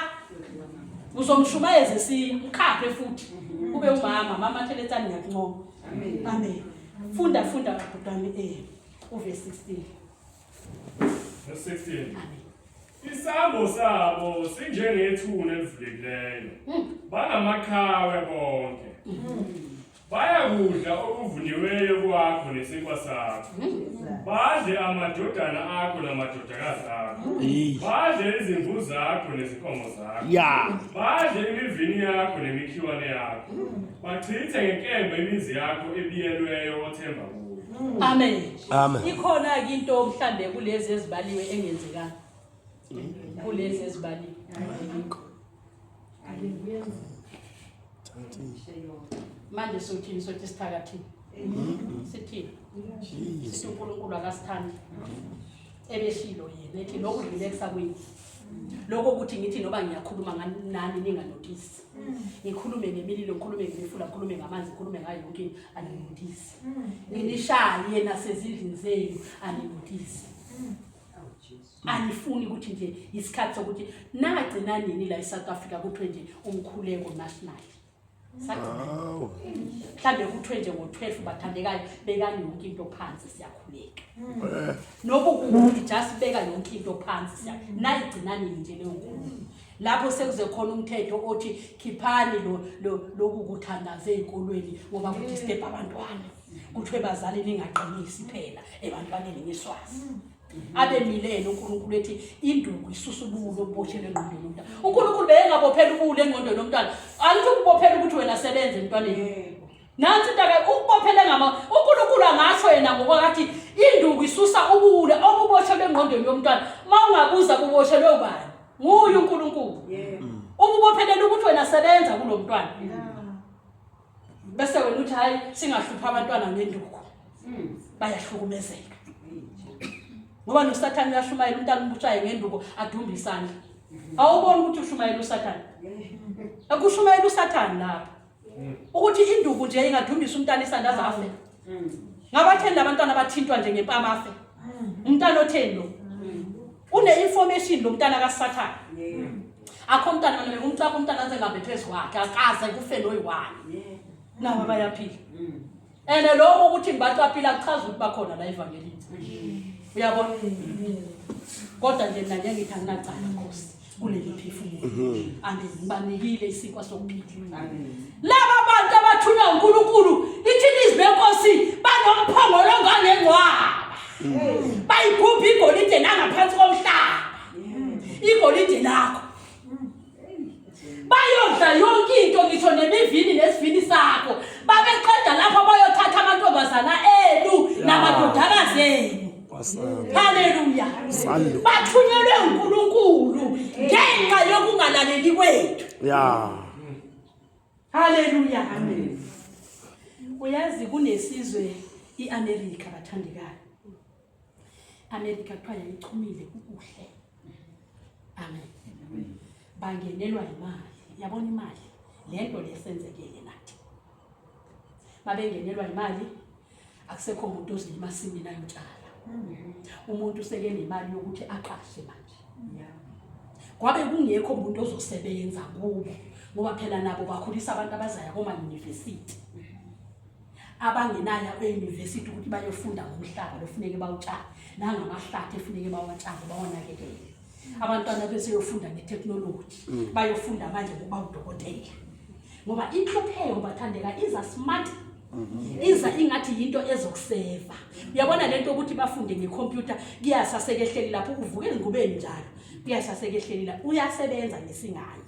Uzomshumayeza esiya mkhaphe futhi. Kube umama mama theletsani ngiyakuncoma. Amen. Amen. Funda funda bhuti wami uverse 16. Verse 16. Amen. Isambo sabo sinjengethuna elivulekileyo. Bangamaqhawe bonke. Bayakudla okuvuniweyo kwakho nesinkwa sakho. Badle amadodana akho namadodakazi akho. Hey. Badle izimvu zakho nezinkomo zakho. Ya. Badle imivini yakho nemikhiwane yakho. Bachithe ngenkemba imizi yakho ebiyelweyo othemba kuyo. Amen. Amen. Ikhona ke into mhlambe kulezi ezibaliwe engenzekanga. Kulezi ezibaliwe. Manje sothini sothi sithakathini? Sithini? Sithi uNkulunkulu akasithandi. Ebeshilo yena ethi lokhu relaxa kwenu. Lokho ukuthi ngithi noba ngiyakhuluma nani ninganotice. Ngikhulume ngemililo, ngikhulume ngemifula, ngikhulume ngamanzi, ngikhulume ngayo yonke into aninotice. Nginishaye nasezindlini zenu aninotice. Anifuni ukuthi nje isikhathi sokuthi nagcina nini la eSouth Africa kuthiwe nje umkhuleko national. Sagcina. Awu. Mhlambe kuthiwe nje ngo-12 bathandekayo bekani yonke into phansi siyakhuleka. Noba ukuphi just beka yonke into phansi siya. Nayigcina nini nje leyo nkulumo. Lapho sekuze khona umthetho othi khiphani lo lo lokhu kuthandaza ezikolweni ngoba kudisturb abantwana. Kuthiwe bazali ningaqinisi phela ebantwaneni ngeswazi. Abe milele uNkulunkulu ethi induku isusa ubulo obuboshelwe engqondweni yomntwana. uNkulunkulu beyengabophela ubulo engqondweni yomntwana. Angithi ukubophela ukuthi wena sebenze emntwaneni. Nansi into ake ukubophele ngama uNkulunkulu angasho yena ngokwakathi induku isusa ubulo obuboshelwe engqondweni yomntwana. Mawungabuza kuboshelwe ubani? Nguye uNkulunkulu. Ububophelela ukuthi wena sebenza kulo mntwana. Bese wena uthi hayi singahlupha abantwana ngenduku. Bayahlukumezeka. Ngoba noSathane uyashumayela umntana umbushaye ngenduku adumbe isandla. Awuboni ukuthi ushumayela uSathane. Akushumayela uSathane lapha. Ukuthi induku nje ingadumbisa umntana isandla azafe. Ngabatheni labantwana abathintwa nje ngempama afe. Umntana otheni lo? Une information lo mntana kaSathane. Akho umntana mina umcapha umntana aze ngabe phezu kwakhe akaze kufe noyi-one. Nabo bayaphila. And lokho ukuthi ngibacwaphile akuchazi ukuthi bakhona la evangelini. Uyabona? Kodwa nje mina ngeke ngithi anginacala Nkosi. Kuleli phefumulo. Amen. Ngibanikile isinkwa sokuphila. Laba bantu abathunywa uNkulunkulu lithi ilizwi lenkosi banomphongolo ongangengcwaba. Bayigubha igolide nangaphansi komhlaba. Igolide lakho. Bayodla yonke into ngisho nemivini nesivini sakho. Babeqeda lapho bayothatha amantombazana enu namadodakazi enu. Haleluya. Bathunyelwe uNkulunkulu ngenxa yokungalaleli kwethu. Yeah. Haleluya. Amen. Uyazi kunesizwe iAmerica bathandekayo. America kuthiwa yayichumile kukuhle. Amen. Bangenelwa imali. Yabona imali lento lesenzekele nathi. Babengenelwa imali akusekho umuntu ozile emasimini ayotshala. Umuntu sekenemali yokuthi aqashe manje. Kwabe kungekho umuntu ozosebenza kubo ngoba phela nabo bakhulisa abantu abazaya koma-university abangenaya e-university ukuthi bayofunda ngomhlaba lofuneke bawutshale nangamahlathi efuneke bawatshale bawanakekele abantwana beseyofunda ngeteknoloji bayofunda manje ngokuba udokotela ngoba inhlupheko bathandeka iza smart iza ingathi yinto ezokuseva uyabona lento ukuthi bafunde ngekhompyutha kuyasasekehleli lapho uvuke ezingubeni njalo kuyasasekehleli la uyasebenza ngesingayi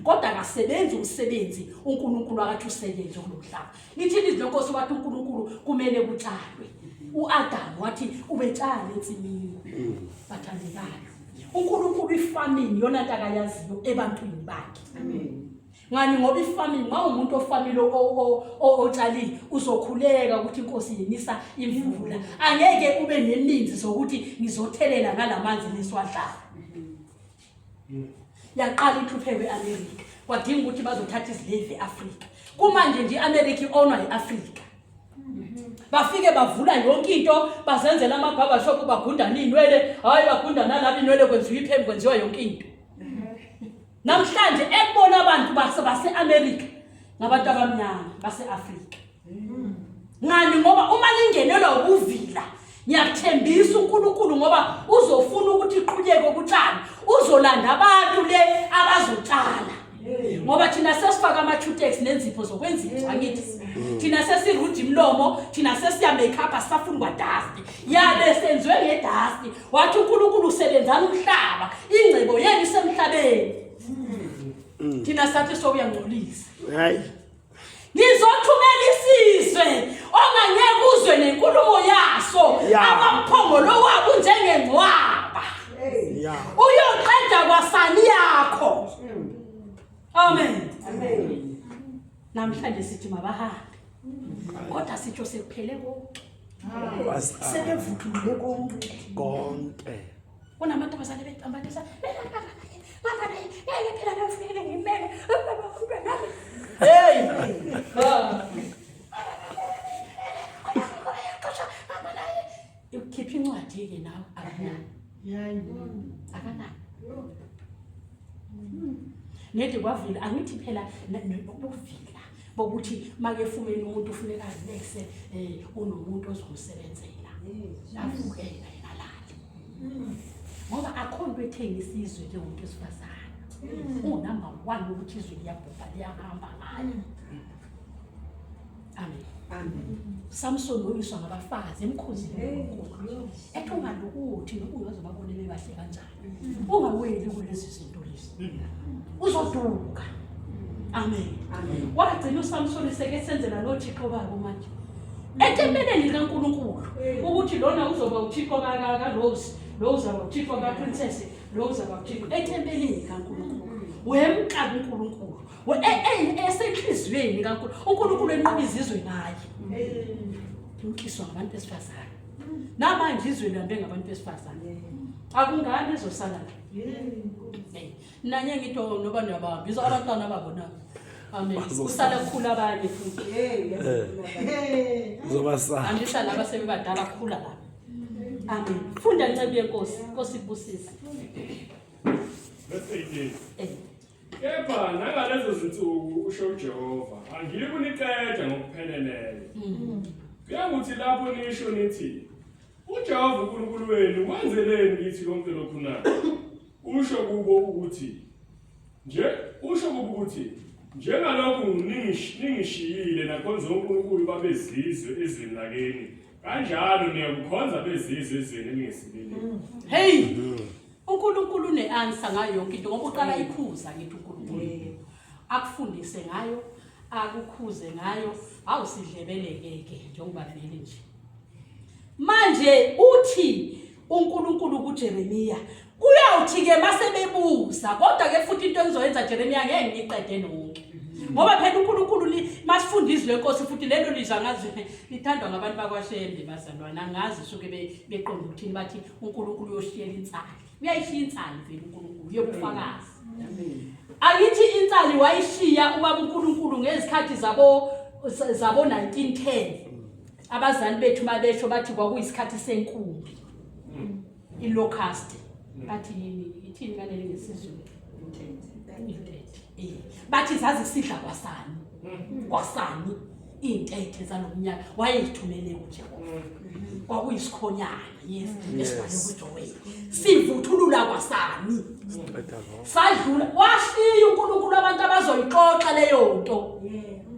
kodwa akasebenzi umsebenzi uNkulunkulu akathi usebenze kulomhlaba lithi ilizwi lenkosi wathi uNkulunkulu kumele kutshalwe uAdam wathi ubetshala ensimini bathandekayo uNkulunkulu ifarming yona nto akayaziyo ebantwini bakhe amen ngani ngoba ifarming uma umuntu ofamile otshalile uzokhuleka ukuthi inkosi yinisa imvula angeke ube neninzi zokuthi ngizothelela ngalamanzi lesiwadlayo yaqala inhlupheko e-amerika kwadinga ukuthi bazothatha izilevi e-afrika kumanje nje i-amerika i-onwa yi-afrika bafike bavula yonke into bazenzela amabhaba shop bagundana iy'nwele hhayi bagunda nalaba iy'nwele kwenziwa iphembu kwenziwa yonke into namhlanje ekubona abantu base-amerika ngabantu abamnyama base-afrika ngani ngoba uma ningenelwa ubuvila ngiyakuthembisa uNkulunkulu ngoba uzofuna ukuthi iqhubeke ukutshala uzolanda abantu le abazotshala ngoba thina sesifaka ama-cutex nenzipho zokwenza into angithi thina sesiruja imlomo thina sesiya make up asisafuni kwadasti yabe senziwe ngedasti wathi uNkulunkulu usebenzana umhlaba ingcebo yenu isemhlabeni thina sathi sowuyangcolisa hayi Ngizothumela isizwe ongangeke uzwe nenkulumo yaso abamphongolo wabo njengengcwaba. Uyoqeda kwasani yakho. Amen. Amen. Namhlanje sithi mabahambe. Kodwa sitsho sekuphele konke. Sebevuthulule konke. Konke. Kunamantombazane beyibambatisa. Ngapha naye, ngeke phela nafuneke ngimele. Hey! Ukhipha incwadi ke nawe akanayo. Akanayo. Nedi kwavila angithi phela ubuvila bokuthi makefumene umuntu ufuneka azilekise eh unomuntu ozomsebenzela. Avuke yena alale. Ngoba akho nto ethengisa izwe njengomuntu wesifazane. Unumber 1 ukuthi izwe liyabhubha liyahamba ngayo. Amen. Amen. Samson woyiswa ngabafazi emkhozini uNkulunkulu. Ethi ungalokuthi noba ungaze ubabone bebahle kanjani. Ungaweli kulezi zinto lezi. Uzoduka. Amen. Amen. Wagcina uSamson sekesenzela noThixo babo manje. Etempeleni likaNkulunkulu ukuthi lona uzoba uThixo kaRose, lo uzaba uThixo kaPrincess, lo uzaba uThixo etempeleni likaNkulunkulu. Wemka kuNkulunkulu. Esenhliziyweni kaNkulunkulu. uNkulunkulu enqoba izizwe ngaye. Umkiswa ngabantu besifazane. Namanje izwe lihambe ngabantu besifazane. Akungani ezosala la. Nanye ngithi oh, noba niyabahambisa abantwana babo na. Amen. Kusala kukhula abanye futhi. Eh. Uzobasala. Hambisa laba sebebadala khula laba. Amen. Funda nceku yenkosi. Inkosi ibusise. Verse 18. Eh. Kepha nangalezo zinsuku usho uJehova, angiyikuniqeda ngokupheleleyo. Kuyakuthi lapho nisho nithi, uJehova uNkulunkulu wenu wenzeleni kithi konke lokhu na? Usho kubo ukuthi nje usho kubo ukuthi njengalokhu ningishiyile nakhonza onkulunkulu babezizwe ezweni lakini kanjalo niyakukhonza bezizwe ezweni elingesilile. Hey! uNkulunkulu une-answer ngayo yonke into ngoba uqala ikhuza ngithi uNkulunkulu akufundise ngayo akukhuze ngayo awusidlebeleke-ke njengoba vele nje manje uthi uNkulunkulu kuJeremiya kuyawuthi-ke masebebuza kodwa-ke futhi into engizoyenza Jeremiya ngeke ngiyiqede nonke ngoba phela uNkulunkulu masifunda izwi lenkosi futhi lelo lizwi angazi lithandwa ngabantu bakwaShembe bazalwane angazi suke beqonda ukuthini bathi uNkulunkulu uyoshiyela insali uyayishiya insali vele uNkulunkulu uyobufakazi angithi insali wayishiya ubaba uNkulunkulu ngezikhathi zabo zabo 1910 abazali bethu mabesho bathi kwakuyisikhathi senkumbi i-locust bathi yini ithini kanene ngesizulu intethe eh bathi zazisidla kwasani kwasani iy'ntethe zalo mnyaka wayeyithumele uJehova kwakuyisikhonyana yes esibhalwe kuJoweli sivuthulula kwasani sadlula washiya uNkulunkulu abantu abazoyixoxa leyo nto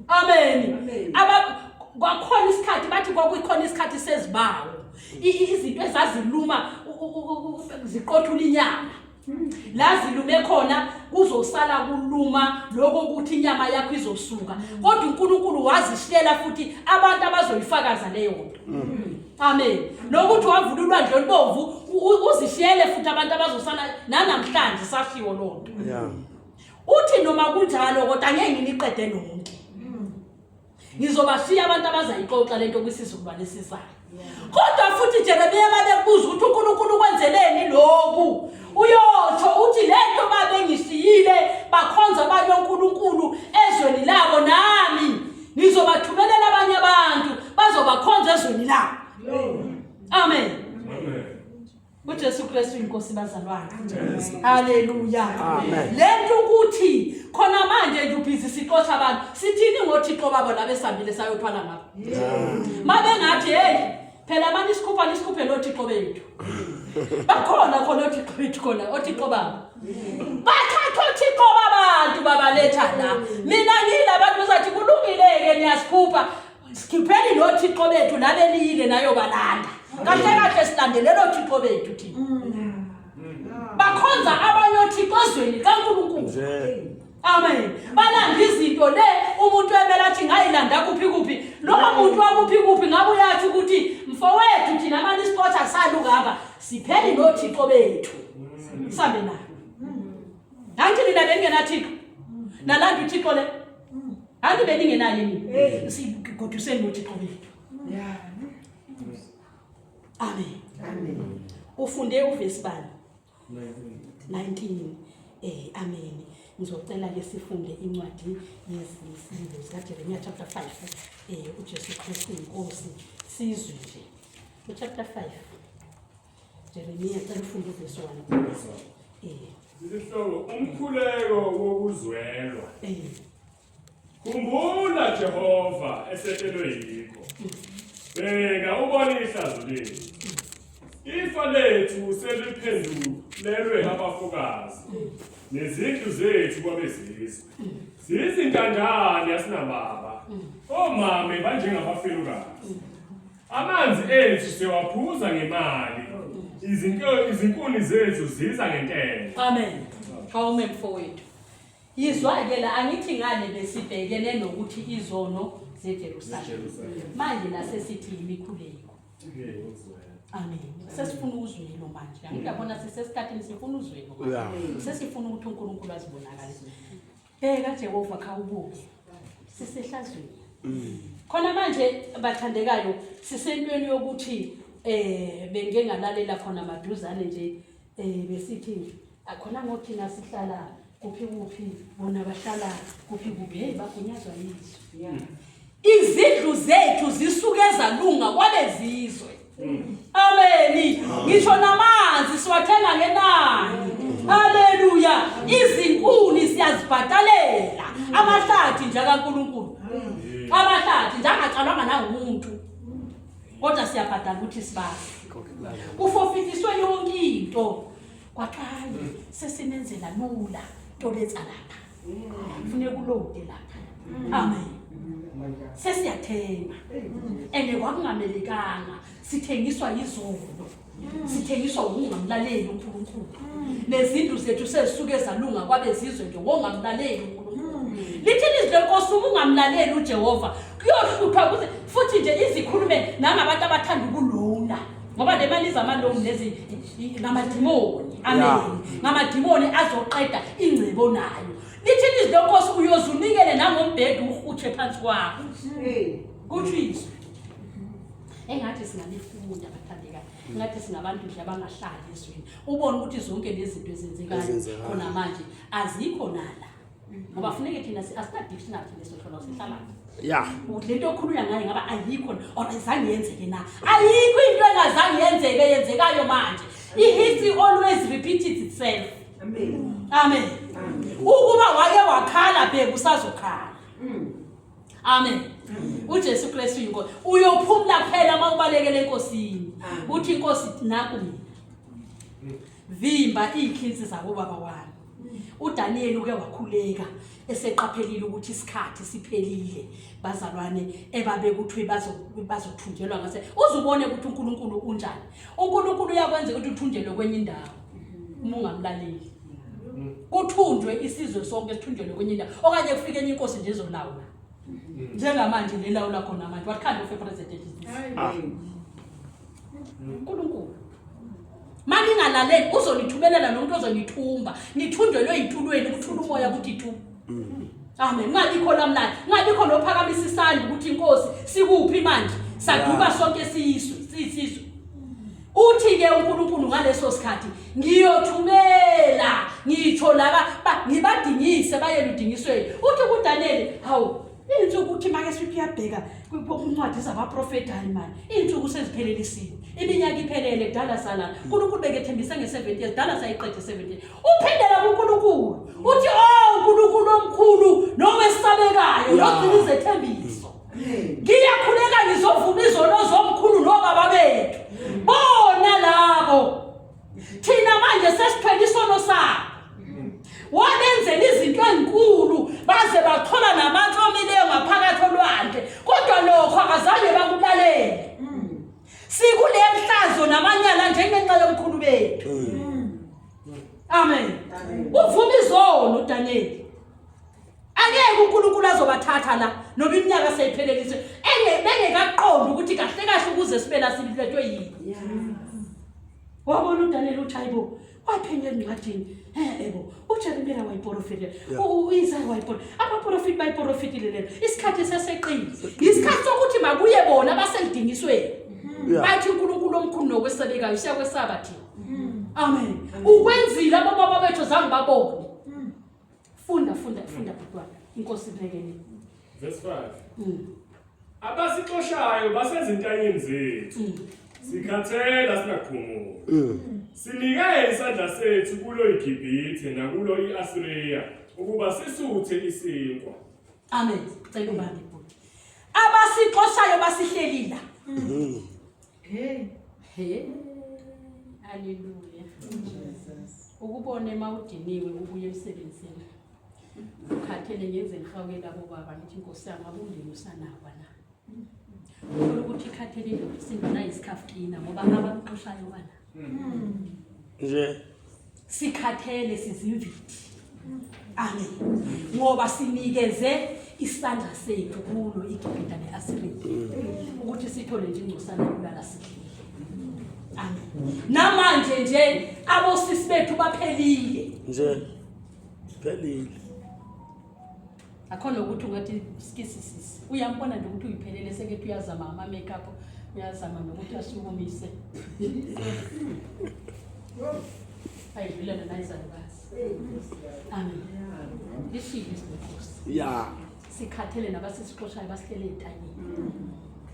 amen aba kwakhona isikhathi bathi kwakukhona isikhathi sezibawo izinto ezaziluma ziqothula inyama la zilume khona kuzosala kuluma lokho ukuthi inyama yakho izosuka kodwa uNkulunkulu wazishiyela futhi abantu abazoyifakaza leyo nto amen nokuthi wavula ulwandle olubomvu uzishiyele futhi abantu abazosala nanamhlanje sashiwo loo nto uthi noma kunjalo kodwa angeke nginiqede nonke ngizobashiya abantu abazayixoxa lento kwisizukulwane esizayo kodwa futhi Jeremiya babekubuza ukuthi uNkulunkulu ukwenzeleni lokhu uyosho uthi lento babengishiyile bakhonza abanye onkulunkulu ezweni labo nami ngizobathumelela abanye abantu bazobakhonza ezweni labo amen amen uJesu Kristu inkosi bazalwane haleluya lento ukuthi khona manje nje ubhizi sixosha abantu sithini ngoThixo babo laba esihambile sayothwala ngabo mabengathi hey phela manje isikhupha nisikhuphe noThixo bethu bakhona khona oThixo bethu khona oThixo babo bathatha oThixo babantu babaletha la mina ngilabantu bazathi kulungile-ke niyasikhupha Sikhipheni nothixo bethu nabeliyile nayobalanda. Kahle kahle silandelela othixo bethu thina. Bakhonza abanye othixo ezweni kaNkulunkulu. Amen. Balanda izinto le umuntu emele athi ngayilanda kuphi kuphi. Lo muntu wakuphi kuphi ngabe uyathi ukuthi mfowethu thina manje isixotsha saluka sipheli nothixo bethu. Sambe nayo. Angithi nina bengenathixo. Nalanda uthixo le. Anti beningenayo yini? Sigoduseni noThixo wethu. Amen. Amen. Ufunde uvesi bani? 19. Eh amen. Ngizocela ke sifunde incwadi yezililo zikaJeremiya chapter 5 eh uJesu Kristu inkosi sizwe nje. Uchapter 5. Jeremiya cela ufunde uvesi 1. Eh. Isihloko umkhuleko wokuzwelwa. Eh. Khumbula Jehova esehlelwe yikho. Bheka ubone ihlazo lethu. Ifa lethu seliphendulelwe abafokazi nezindlu zethu kwabezizwe. Sizintandane asinababa. Omame banjengabafelokazi. Amanzi ethu siwaphuza ngemali. Izinto izinkuni zethu ziza ngentela. Amen. Khawume mfowethu. Yizwa-ke la angithi ngale besibhekene nokuthi izono zeJerusalema. Manje la sesithi yimikhuleko. Amen. Sesifuna uzwelo manje. Angithi yabona sisesikhathini sifuna uzwelo manje. Sesifuna ukuthi uNkulunkulu azibonakalise. Bheka Jehova khawubuke. Sisehlazweni. Khona manje bathandekayo sisentweni yokuthi eh bengike ngalalela khona maduzane nje eh besithi akhona ngothina sihlala kuphi kuphi bona bahlala kuphi kuphi hey bagunyazwa yizwe izindlu zethu zisuke zalunga kwabezizwe Ameni. Ngisho namanzi siwathenga ngenani. Haleluya. Izinkuni siyazibhatalela. Amahlathi nje kaNkuluNkulu. Amahlathi nje angatshalwanga nangumuntu. Kodwa siyabhadala ukuthi sibazi. Kufofitiswe yonke into. Kwathiwa hayi sesinenzela lula toletsa lapha. Funeka ulode lapha. Amen. Sesiyathenga. Ene kwakungamelekanga sithengiswa yizolo. Sithengiswa ukungamlaleli uNkulunkulu. Nezindlu zethu sezisuke zalunga kwabezizwe nje ngongamlaleli uNkulunkulu. Lithi ilizwi lenkosi uma ungamlaleli uJehova kuyohlupha kuze futhi nje izikhulume nangabantu abathanda ukulona. Ngoba le mali zamalungu lezi ngamadimoni. Amen. Ngamadimoni azoqeda ingcebo nayo. Lithi ilizwi lenkosi uyoze unikele nangombhedo uhutshe phansi kwakho. Kutsho izwi. Engathi singalifunda bathandekayo. Engathi singabantu nje abangahlali ezweni. Ubone ukuthi zonke lezi zinto ezenzekayo Ezenzekayo. khona manje azikho nala. Ngoba funeke thina asina dictionary thina sohlola sihlala. Ya. Ukuthi lento okhulunywa ngayo ngaba ayikho or ayizange yenzeke na. Ayikho into engazange yenzeke yenzekayo manje. I-history always repeats itself. Amen. Amen. Ukuba wake wakhala bheka usazokhala. Amen. uJesu Kristu uyinkosi. Uyophumla kuphela uma ubalekele enkosini. Uthi inkosi naku mina. Vimba izikhinsi zabobaba wami. uDaniel uke wakhuleka eseqaphelile ukuthi isikhathi siphelile bazalwane ebabe kuthiwe bazothunjelwa ngase uzubone ukuthi uNkulunkulu unjani. uNkulunkulu uyakwenza ukuthi uthunjelwe kwenye indawo uma ungamlaleli. Kuthunjwe isizwe sonke sithunjelwe kwenye indawo okanye kufike enye inkosi nje ezolawula. Njengamanje lelawula khona manje what kind of a president is this? uNkulunkulu maningalaleli uzonithumelela nomuntu ozonithumba nithunjelwe ey'tulweni kuthula umoya ukuthi tu. Amen. Kungabikho lamlali, kungabikho nophakamisa isandla ukuthi inkosi sikuphi manje saduka sonke siyiswe siyisizwe. Uthi-ke uNkulunkulu ngaleso sikhathi ngiyothumela ngitsho laba ngibadingise baye eludingisweni. Uthi kuDaniyeli hawu iy'nsuku uthi make sithi uyabheka kwincwadi zabaprofethi hayi mani iy'nsuku seziphelelisiwe iminyaka iphelele kudala salala. uNkulunkulu bekethembise nge-70 years dala sayiqede 70 years. Uphindela kuNkulunkulu uthi oh uNkulunkulu omkhulu nowesabekayo nogcina izethembiso. Ngiyakhuleka ngizovuma izono zomkhulu nobaba bethu. Bona labo thina manje sesithwele isono sabo. Wabenzela izinto ezinkulu baze bachola namanzi omileyo ngaphakathi olwandle kodwa lokho akazange bakulalele. Sikule mhlazo namanyala njengenxa yomkhulu bethu. Amen. Uvuma izono uDaniel. Angeke uNkulunkulu azobathatha la noba iminyaka seyiphelelisiwe enge bengekaqondi ukuthi kahle kahle ukuze sibe la silethwe yini. Wabona uDaniel uthi hayibo waphenya encwadini ebo uJeremiya wayiprofitile uIsaya wayiprofitile abaprofiti bayiprofitile lelo isikhathi seseqile isikhathi sokuthi makuye bona abaselidingisweni bathi uNkulunkulu omkhulu nokwesabekayo siyakwesaba thina. Amen. Ukwenzile abobaba bethu zange babone. Funda funda funda bhuti inkosi ibekele. Verse 5. Abasixoshayo basezintanyeni zethu. Sikhathela singaphumuli. Sinike isandla sethu kulo iGibhithe nakulo iAsiriya ukuba sisuthe isinkwa. Amen. Cela ubambe bhuti. Abasixoshayo basihleli la. Hey. He. Haleluya. Ukubone mawudiniwe ubuye emsebenzini. Ukhathele ngenze ngihawukela bobaba ngithi inkosi yami abundini usanakwa na. Uthola ukuthi ikhathele indoda isingena isikhafu ngoba abakuxoshayo bana. Nje. Sikhathele sizimvithi. Amen. Ngoba sinikeze isandla sethu kulo iGibhithe neAsiriya ukuthi sithole nje ingcosana yokulala sidlile. Amen. Namanje nje abosisi bethu baphelile. Nje. Phelile. Akho nokuthi ungathi skisi sisi. Uyambona nje ukuthi uyiphelele sekethi uyazama ama makeup, uyazama nokuthi asukumise. Ayidlulana nayizalukazi. Amen. Lishilo izwi lenkosi. Ya. Sikhathele nabasisixoshayo basihlele entanyeni.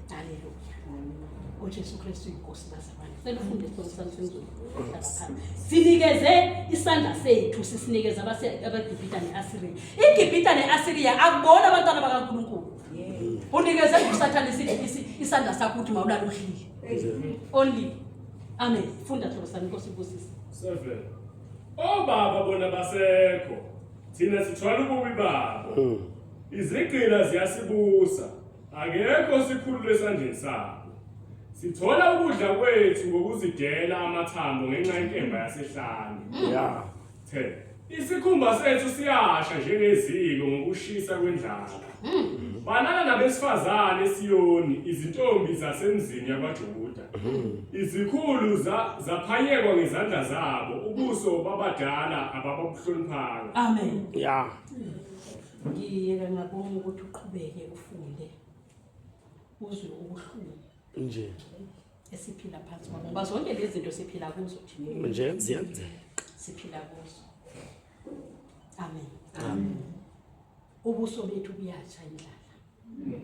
Haleluya. uJesu Kristu inkosi bazalwane. Cela ufunde isihloko sami senzulu. Sinikeze isandla sethu sisinikeze abaGibhithe neAsiriya. iGibhithe neAsiriya akubona abantwana bakaNkulunkulu. Unikeze uSathane isandla sakho ukuthi mawulala udlile. Only. Amen. Funda hlobo sami inkosi ibusise. 7. Obaba bona basekho, thina sithwala ububi babo. Izigqila ziyasibusa, akekho osikhulula esandleni sabo. Sithola ukudla kwethu ngokuzidela amathambo ngenxa yenkemba yasehlane. Yeah. 10. Isikhumba sethu siyasha njengeziko ngokushisa kwendlala. Balala nabesifazane eSiyoni, izintombi zasemzini yakwaJuda. Izikhulu zaphanyekwa ngezandla zabo, ubuso babadala abababuhloniphanga. Amen. Yeah. Ngiyeka ngabonga ukuthi uqhubeke ufunde uzwe ubuhlungu Nje. esiphila phansi kwabo ngoba zonke lezi zinto siphila kuzo thina. Nje ziyenzeka. Siphila kuzo. Amen. Amen. Ubuso bethu buyatsha indlala.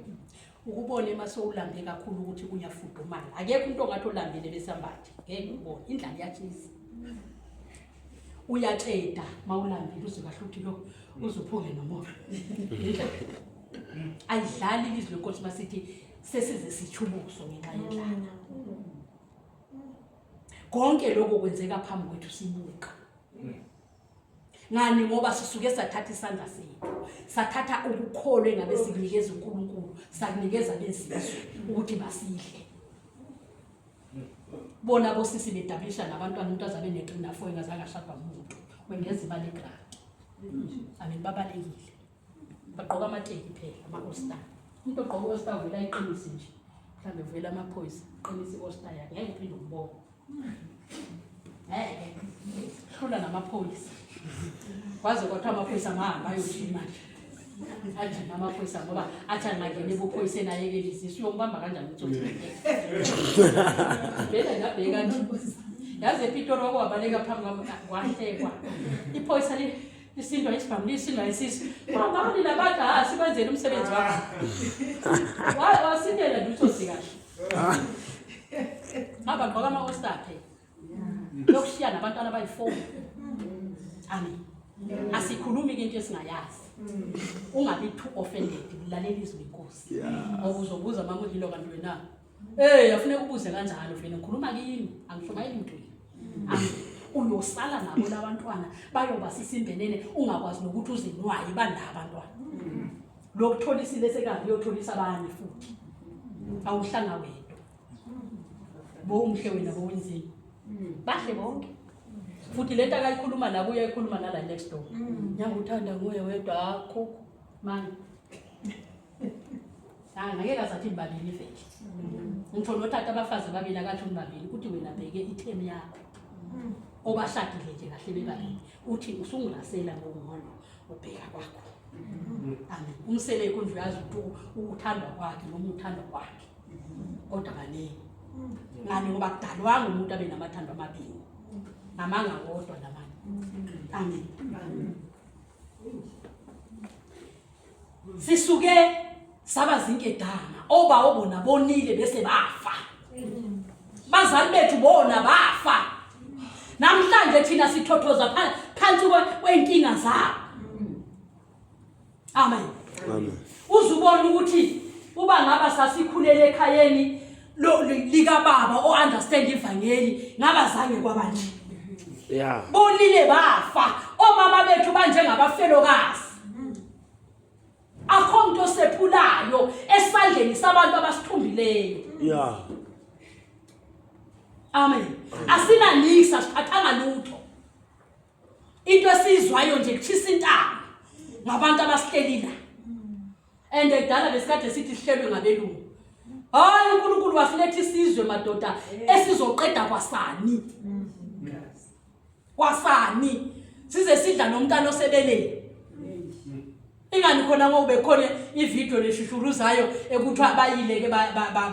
Ukubone uma sowulambe kakhulu ukuthi uyafudumala. Akekho umuntu ongathi olambile bese ambathe. Ngeke ubone. Indlala iyatshisa. Uyatsheda mawulambile uze kahle uthi lo uze uphuke nomoya. Indlala. Ayidlali ilizwi lenkosi masithi sesize sitsho ubuso ngenxa yendlala. Konke lokho kwenzeka phambi kwethu sibuka. Ngani ngoba sisuke sathatha isandla sethu sathatha ukukholwa engabe sikunikeza uNkulunkulu sakunikeza bezizwe ukuthi basidle bona bosisi bedabulisha nabantwana umuntu azabe ne-3 na 4 engazange ashadwa umuntu wengeza imali egrant I mean babalekile bagqoka amateki phela ama-all-star umuntu ogqoka i-all-star uvela ayiqinise nje mhlawumbe uvela amaphoyisa qinisa i-all-star yakhe ngeke uphinde umbone ngeke hlula namaphoyisa kwaze kwathiwa amaphoyisa mahambe ayojima nje ajima amaphoyisa ngoba athi angangena ebuphoyiseni ayekelise uyombamba kanjani utsotsi vele ngabheka nje yazi epitori wake wabaleka phambi kwami kwahlekwa iphoyisa lisindwa isibhamu lisindwa isisu bambani labantu ha sibenzele umsebenzi wakho wasindela nje utsotsi kahle Ngabagqoka ama-all-star phela. Lokushiya nabantwana abayi-4. Amen. Asikhulumi ke into esingayazi. Ungabi too offended, lalela izwi lenkosi. Ngoba uzobuza mama udlilo kanti wena. Eh, afuneka ubuze kanjalo vele ngikhuluma kimi, angishumayeli mntwini. Amen. Uyosala nabo labantwana bayoba sisimbenene ungakwazi nokuthi uzinwaye banda abantwana. Lokutholisile sekabi uyotholisa abanye futhi. Awuhlanga wedwa. Bowumhle wena bowenzeni. Bahle bonke. Futhi lento akayikhuluma la kuye ayikhuluma nala next door. Ngiyakuthanda nguye wedwa akho manje. Ah ngeke azathi nibabili vele. Ngitho nothatha abafazi ababili akathi unibabili kuthi wena bheke ithemu yakho. Obashadile nje kahle bebabili uthi usungirasela ngokungcono ubheka kwakho. Amen. Umseleku nje uyazi ukuthi uthandwa kwakhe noma uthandwa kwakhe. Kodwa baningi. Ngani ngoba kudalwanga umuntu abe namathando amabili. Ngamanga wodwa lamanye. Amen. Sisuke saba zinkedama obawo bona bonile bese bafa. Bazali bethu bona bafa. Namhlanje thina sithothoza phansi kwey'nkinga zabo. Amen. Amen. Uzubona ukuthi uba ngaba sasikhulele ekhayeni likababa o-understand ivangeli ngaba zange kwaba nje. Yeah. Bonile bafa. Omama bethu banjengabafelokazi. Akho muntu osephulayo esandleni sabantu abasithumbileyo. Yeah. Amen. Asinanisa siphathanga lutho. Into esiyizwayo nje kuthisa intamo ngabantu abasihleli la. And kudala besikade sithi sihlelwe ngabelungu. Hayi uNkulunkulu wasiletha isizwe madoda esizoqeda kwasani. Kwasani size sidla nomntana osebeleni. Ingani khona ngoba bekhona ivideo leshushuruzayo ekuthiwa bayile ke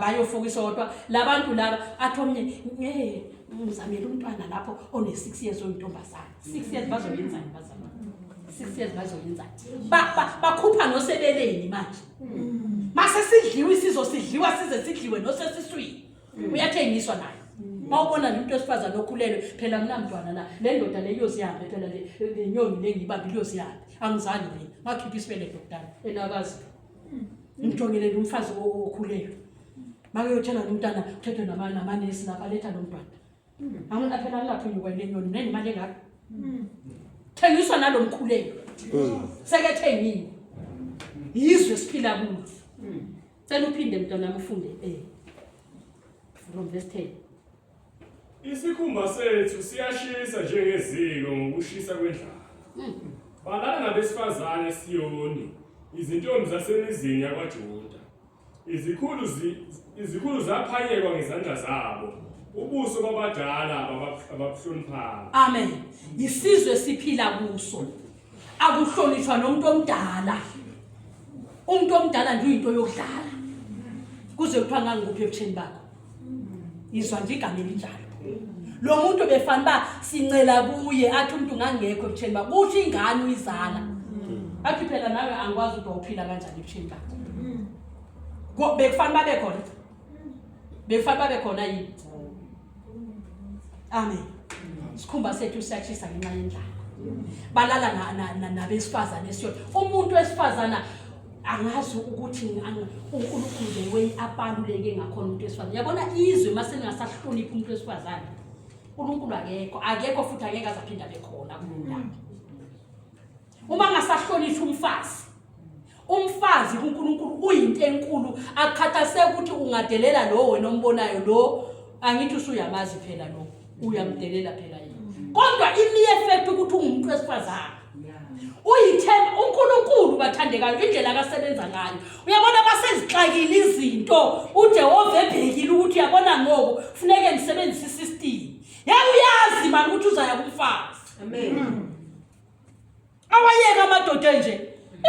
bayofukisa kodwa labantu laba athi omnye ngeke ngizamele umntwana lapho one 6 years oyintombazana 6 years bazoyenzani bazalwane 6 years bazoyenzani bakhupha nosebeleni manje mase sidliwe isizo sidliwa size sidliwe nosesiswini uyathengiswa naye mawubona nje umuntu wesifazane okhulelwe phela mina mntwana la le ndoda le iyozihambe phela le le nyoni le ngiyibambile iyozihambe angizange mina ngakhipha isibeletho kudala enakazi ngijongele nje umfazi okhulelwe makeyothela nomntana uthethwe namanesi lapha aletha lo mntwana phela angingaphunyukwa yile nyoni mina nemali engaka. Thengiswa nalomkhuleko. Sekethengiwe. Yizwe siphila kulo. Cela uphinde mntwana ufunde from verse 10. Isikhumba sethu siyashisa njengeziko ngokushisa kwendlala. Balala nabesifazane eSiyoni, izintombi zasemizini yakwaJuda. Izikhulu zaphanyekwa ngezandla zabo, ubuso babadala ababuhloniphanga. Amen. Isizwe siphila kuso. Akuhlonishwa nomuntu omdala. Umuntu omdala nje uyinto yokudlala. Kuze kuthiwa ngangikuphi ebutheni bakho. Izwa nje igama elinjalo. Lo muntu befana ba sincela kuye athi umuntu ngangekho ebutheni bakho. Kusho ingane uyizala. Athi phela nawe angikwazi ukuthi wawuphila kanjani ebutheni bakho. Bekufanele babe khona. Bekufanele babe khona yini? Amen. Sikhumba sethu siyashisa ngenxa yendlala. Balala nabesifazane esiyona. Umuntu wesifazana angazi ukuthi uNkulunkulu the way abaluleke ngakhona umuntu wesifazane. Yabona izwe mase lingasahloniphi umuntu wesifazane. uNkulunkulu akekho, akekho futhi angeke aze aphinde abe khona kulo ndawo. Uma ngasahlonishwa umfazi, umfazi kuNkulunkulu uyinto enkulu, akukhathaliseki ukuthi ungadelela lo wena ombonayo lo, angithi usuyamazi phela lo, uyamdelela phela yena. Kodwa imiye fact ukuthi ungumuntu wesifazane. Uyithemba uNkulunkulu bathandekayo indlela akasebenza ngayo. Uyabona basezixakile izinto uJehova ebhekile ukuthi uyabona ngoku funeke ngisebenzise isystem. Yebo uyazi mani ukuthi uzaya kumfazi. Amen. Awayeka amadoda nje.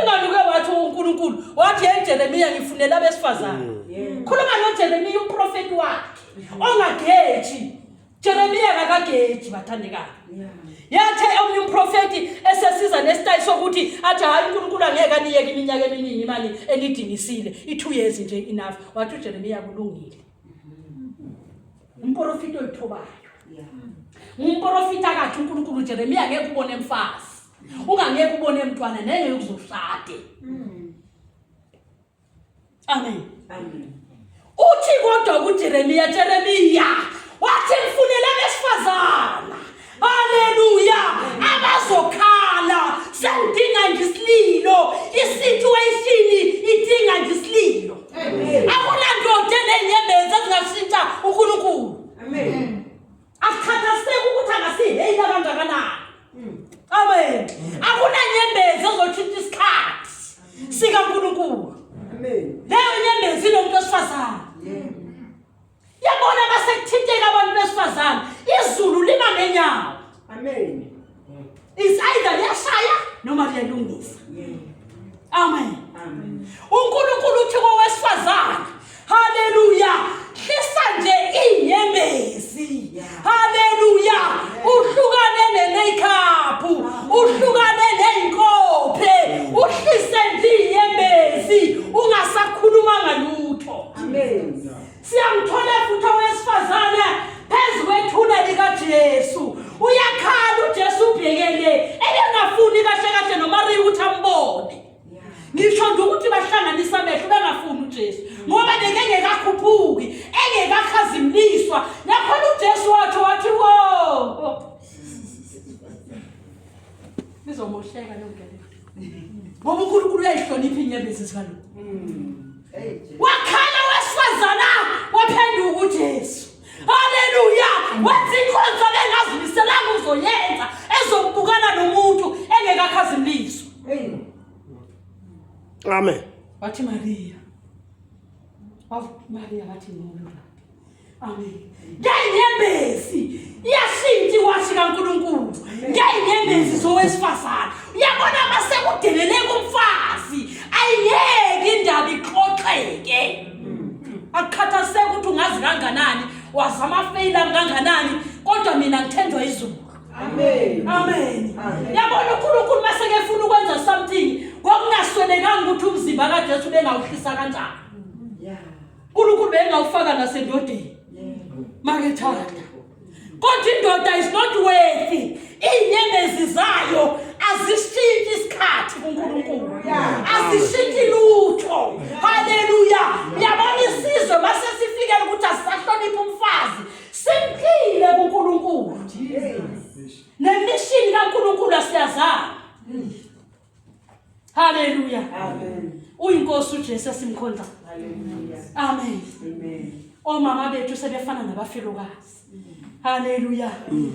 Inganuke wathi uNkulunkulu wathi hey Jeremiya ngifunela abesifazane. Khuluma noJeremiya umprofeti wakhe ongageji. Jeremiya akakageji bathandekayo. Yathe omunye umprofeti esesiza nesitayi sokuthi athi hayi uNkulunkulu angeke aniyeke iminyaka eminingi imali enidingisile i-2 years nje enough. Wathi uJeremiya kulungile. Umprofeti oyithobayo. Ngumprofeti akathi uNkulunkulu Jeremiya ngeke ubone mfazi. Ungangeke ubone mntwana nengeke uzoshade. Amen. Amen. Uthi kodwa kuJeremiya, Jeremiya, wathi ngifunela abesifazana. Haleluya! Abazokhala sengidinga nje isililo. I-situation idinga nje isililo. Akunandoda enenyembezi ezingashintsha uNkulunkulu. Amen. Akukhathaliseki ukuthi angasiheyila kangakanani. Amen. Akunanyembezi ezotshintsha isikhathi sikaNkulunkulu. Amen. Leyo nyembezi inomuntu wesifazane. Yabona basekuthinteka abantu besifazane, izulu lima ngenyawo. Amen. Is either liyashaya noma liyalungisa. Amen. Amen. uNkulunkulu uthi kowesifazane, haleluya, hlisa nje inyembezi. Haleluya, uhlukane ne-makeup, uhlukane nezinkophe, uhlise nje inyembezi, ungasakhuluma ngalutho. Amen. Siyamthola futhi owesifazane phezu kwethuna likaJesu. Uyakhala uJesu ubhekele, ebengafuni kahle kahle noMariya ukuthi ambone. Ngisho nje ukuthi bahlanganisa amehlo bengafuni uJesu ngoba bekengekakhuphuki, engekakhazimuliswa. Nakhona uJesu wathi wo. Nizomosheka yonke le. Ngoba uNkulunkulu uyayihlonipha inyembezi zikalo. Wakhala wesifazana waphenduka uJesu. Haleluya! Wenza inkonzo abengazimiselanga uzoyenza ezokubukana nomuntu engekakhazimuliswa. Amen. Wathi Maria. Maria wathi no. Amen. Ngenyembezi iyashintsha iwashi kaNkulunkulu. Ngenyembezi zowesifazane. Uyabona masekudeleleka umfazi ayingeke indaba ixoxeke. Akukhathaliseki ukuthi ungazi kanganani, wazi amafeyila kanganani, kodwa mina ngithenjwa izulu. Amen. Amen. Amen. Yabona uNkulunkulu masekefuna ukwenza something kwakungaswelekanga ukuthi umzimba kaJesu bengawuhlisa kanjani. Yeah. uNkulunkulu bengawufaka nasendodeni. Makethanda. Kodwa indoda is not worthy. Inyembezi zayo azishintshi isikhathi kuNkulunkulu. Azishintshi lutho. Haleluya. Uyabona isizwe mase sifikele ukuthi asisahloniphi umfazi. Simphile kuNkulunkulu. Nemishini Haleluya. Amen. Uyinkosi uJesu esimkhonza. Haleluya. Amen. Amen. Omama bethu sebefana nabafelokazi. Haleluya.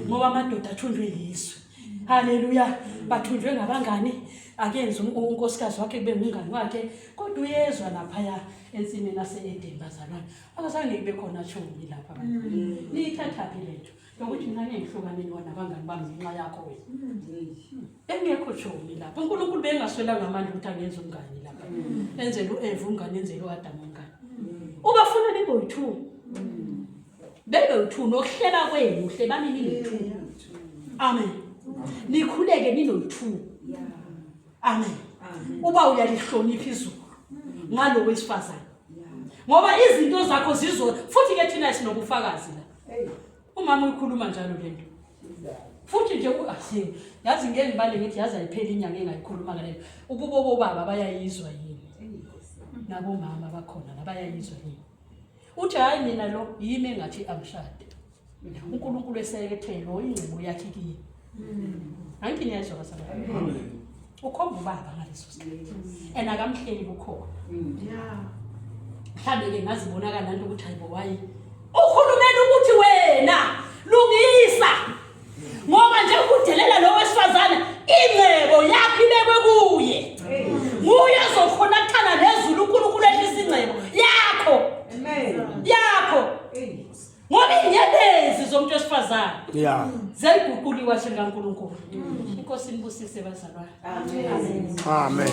Ngoba amadoda athunjwe yizwe. Haleluya. Bathunjwe ngabangani akenze unkosikazi wakhe kube ngumngani wakhe kodwa uyezwa laphaya ensimini yase-Eden bazalwane. Akazange kube khona chomi lapha. Niyithathaphi lento? Yokuthi mina ngeke ngihlukane nabangani bami ngenxa yakho wena. Engekho chomi lapha. uNkulunkulu bengaswelanga amandla ukuthi angenze umngani lapha. Enzele u-Eva umngani, enzele u-Adamu umngani. Ubafuna bebe yi-two. Bebe yi-two nokuhleba kwenu, hlebani nino-two. Amen. Nikhuleke nino-two. Amen. Uba uyalihlonipha izulu ngalo wesifazane. Ngoba izinto zakho zizo futhi ke thina sinobufakazi la. Umama uyikhuluma njalo lento. Futhi nje asiyo. Yazi ngeke ngibale ngithi yazi ayipheli inyanga engayikhuluma ngale. Ukuba bobaba bayayizwa yini? Nabomama bakhona labayayizwa yini? Uthi hayi mina lo yimi engathi amshade. uNkulunkulu esekethelo ingcebo yakhe kimi. Angithi niyayizwa bazalwane. Ukhomba ubaba ngaleso sikhathi. And akamhleli kukhona. Mhlambe ke ngazibonakala nanto ukuthi hayibo wayi. Ukhulumela ukuthi wena lungisa. Ngoba nje ukudelela lo wesifazane ingcebo yakhe ibekwe kuye. Nguye ozokhonakthana nezulu uNkulunkulu ehlisa ingcebo yakho. Amen. Yakho. Ngoba inyembezi zomuntu wesifazane Yeah. ziyayiguqula iwashi likaNkulunkulu. Inkosi inibusise bazalwane. Amen. Amen.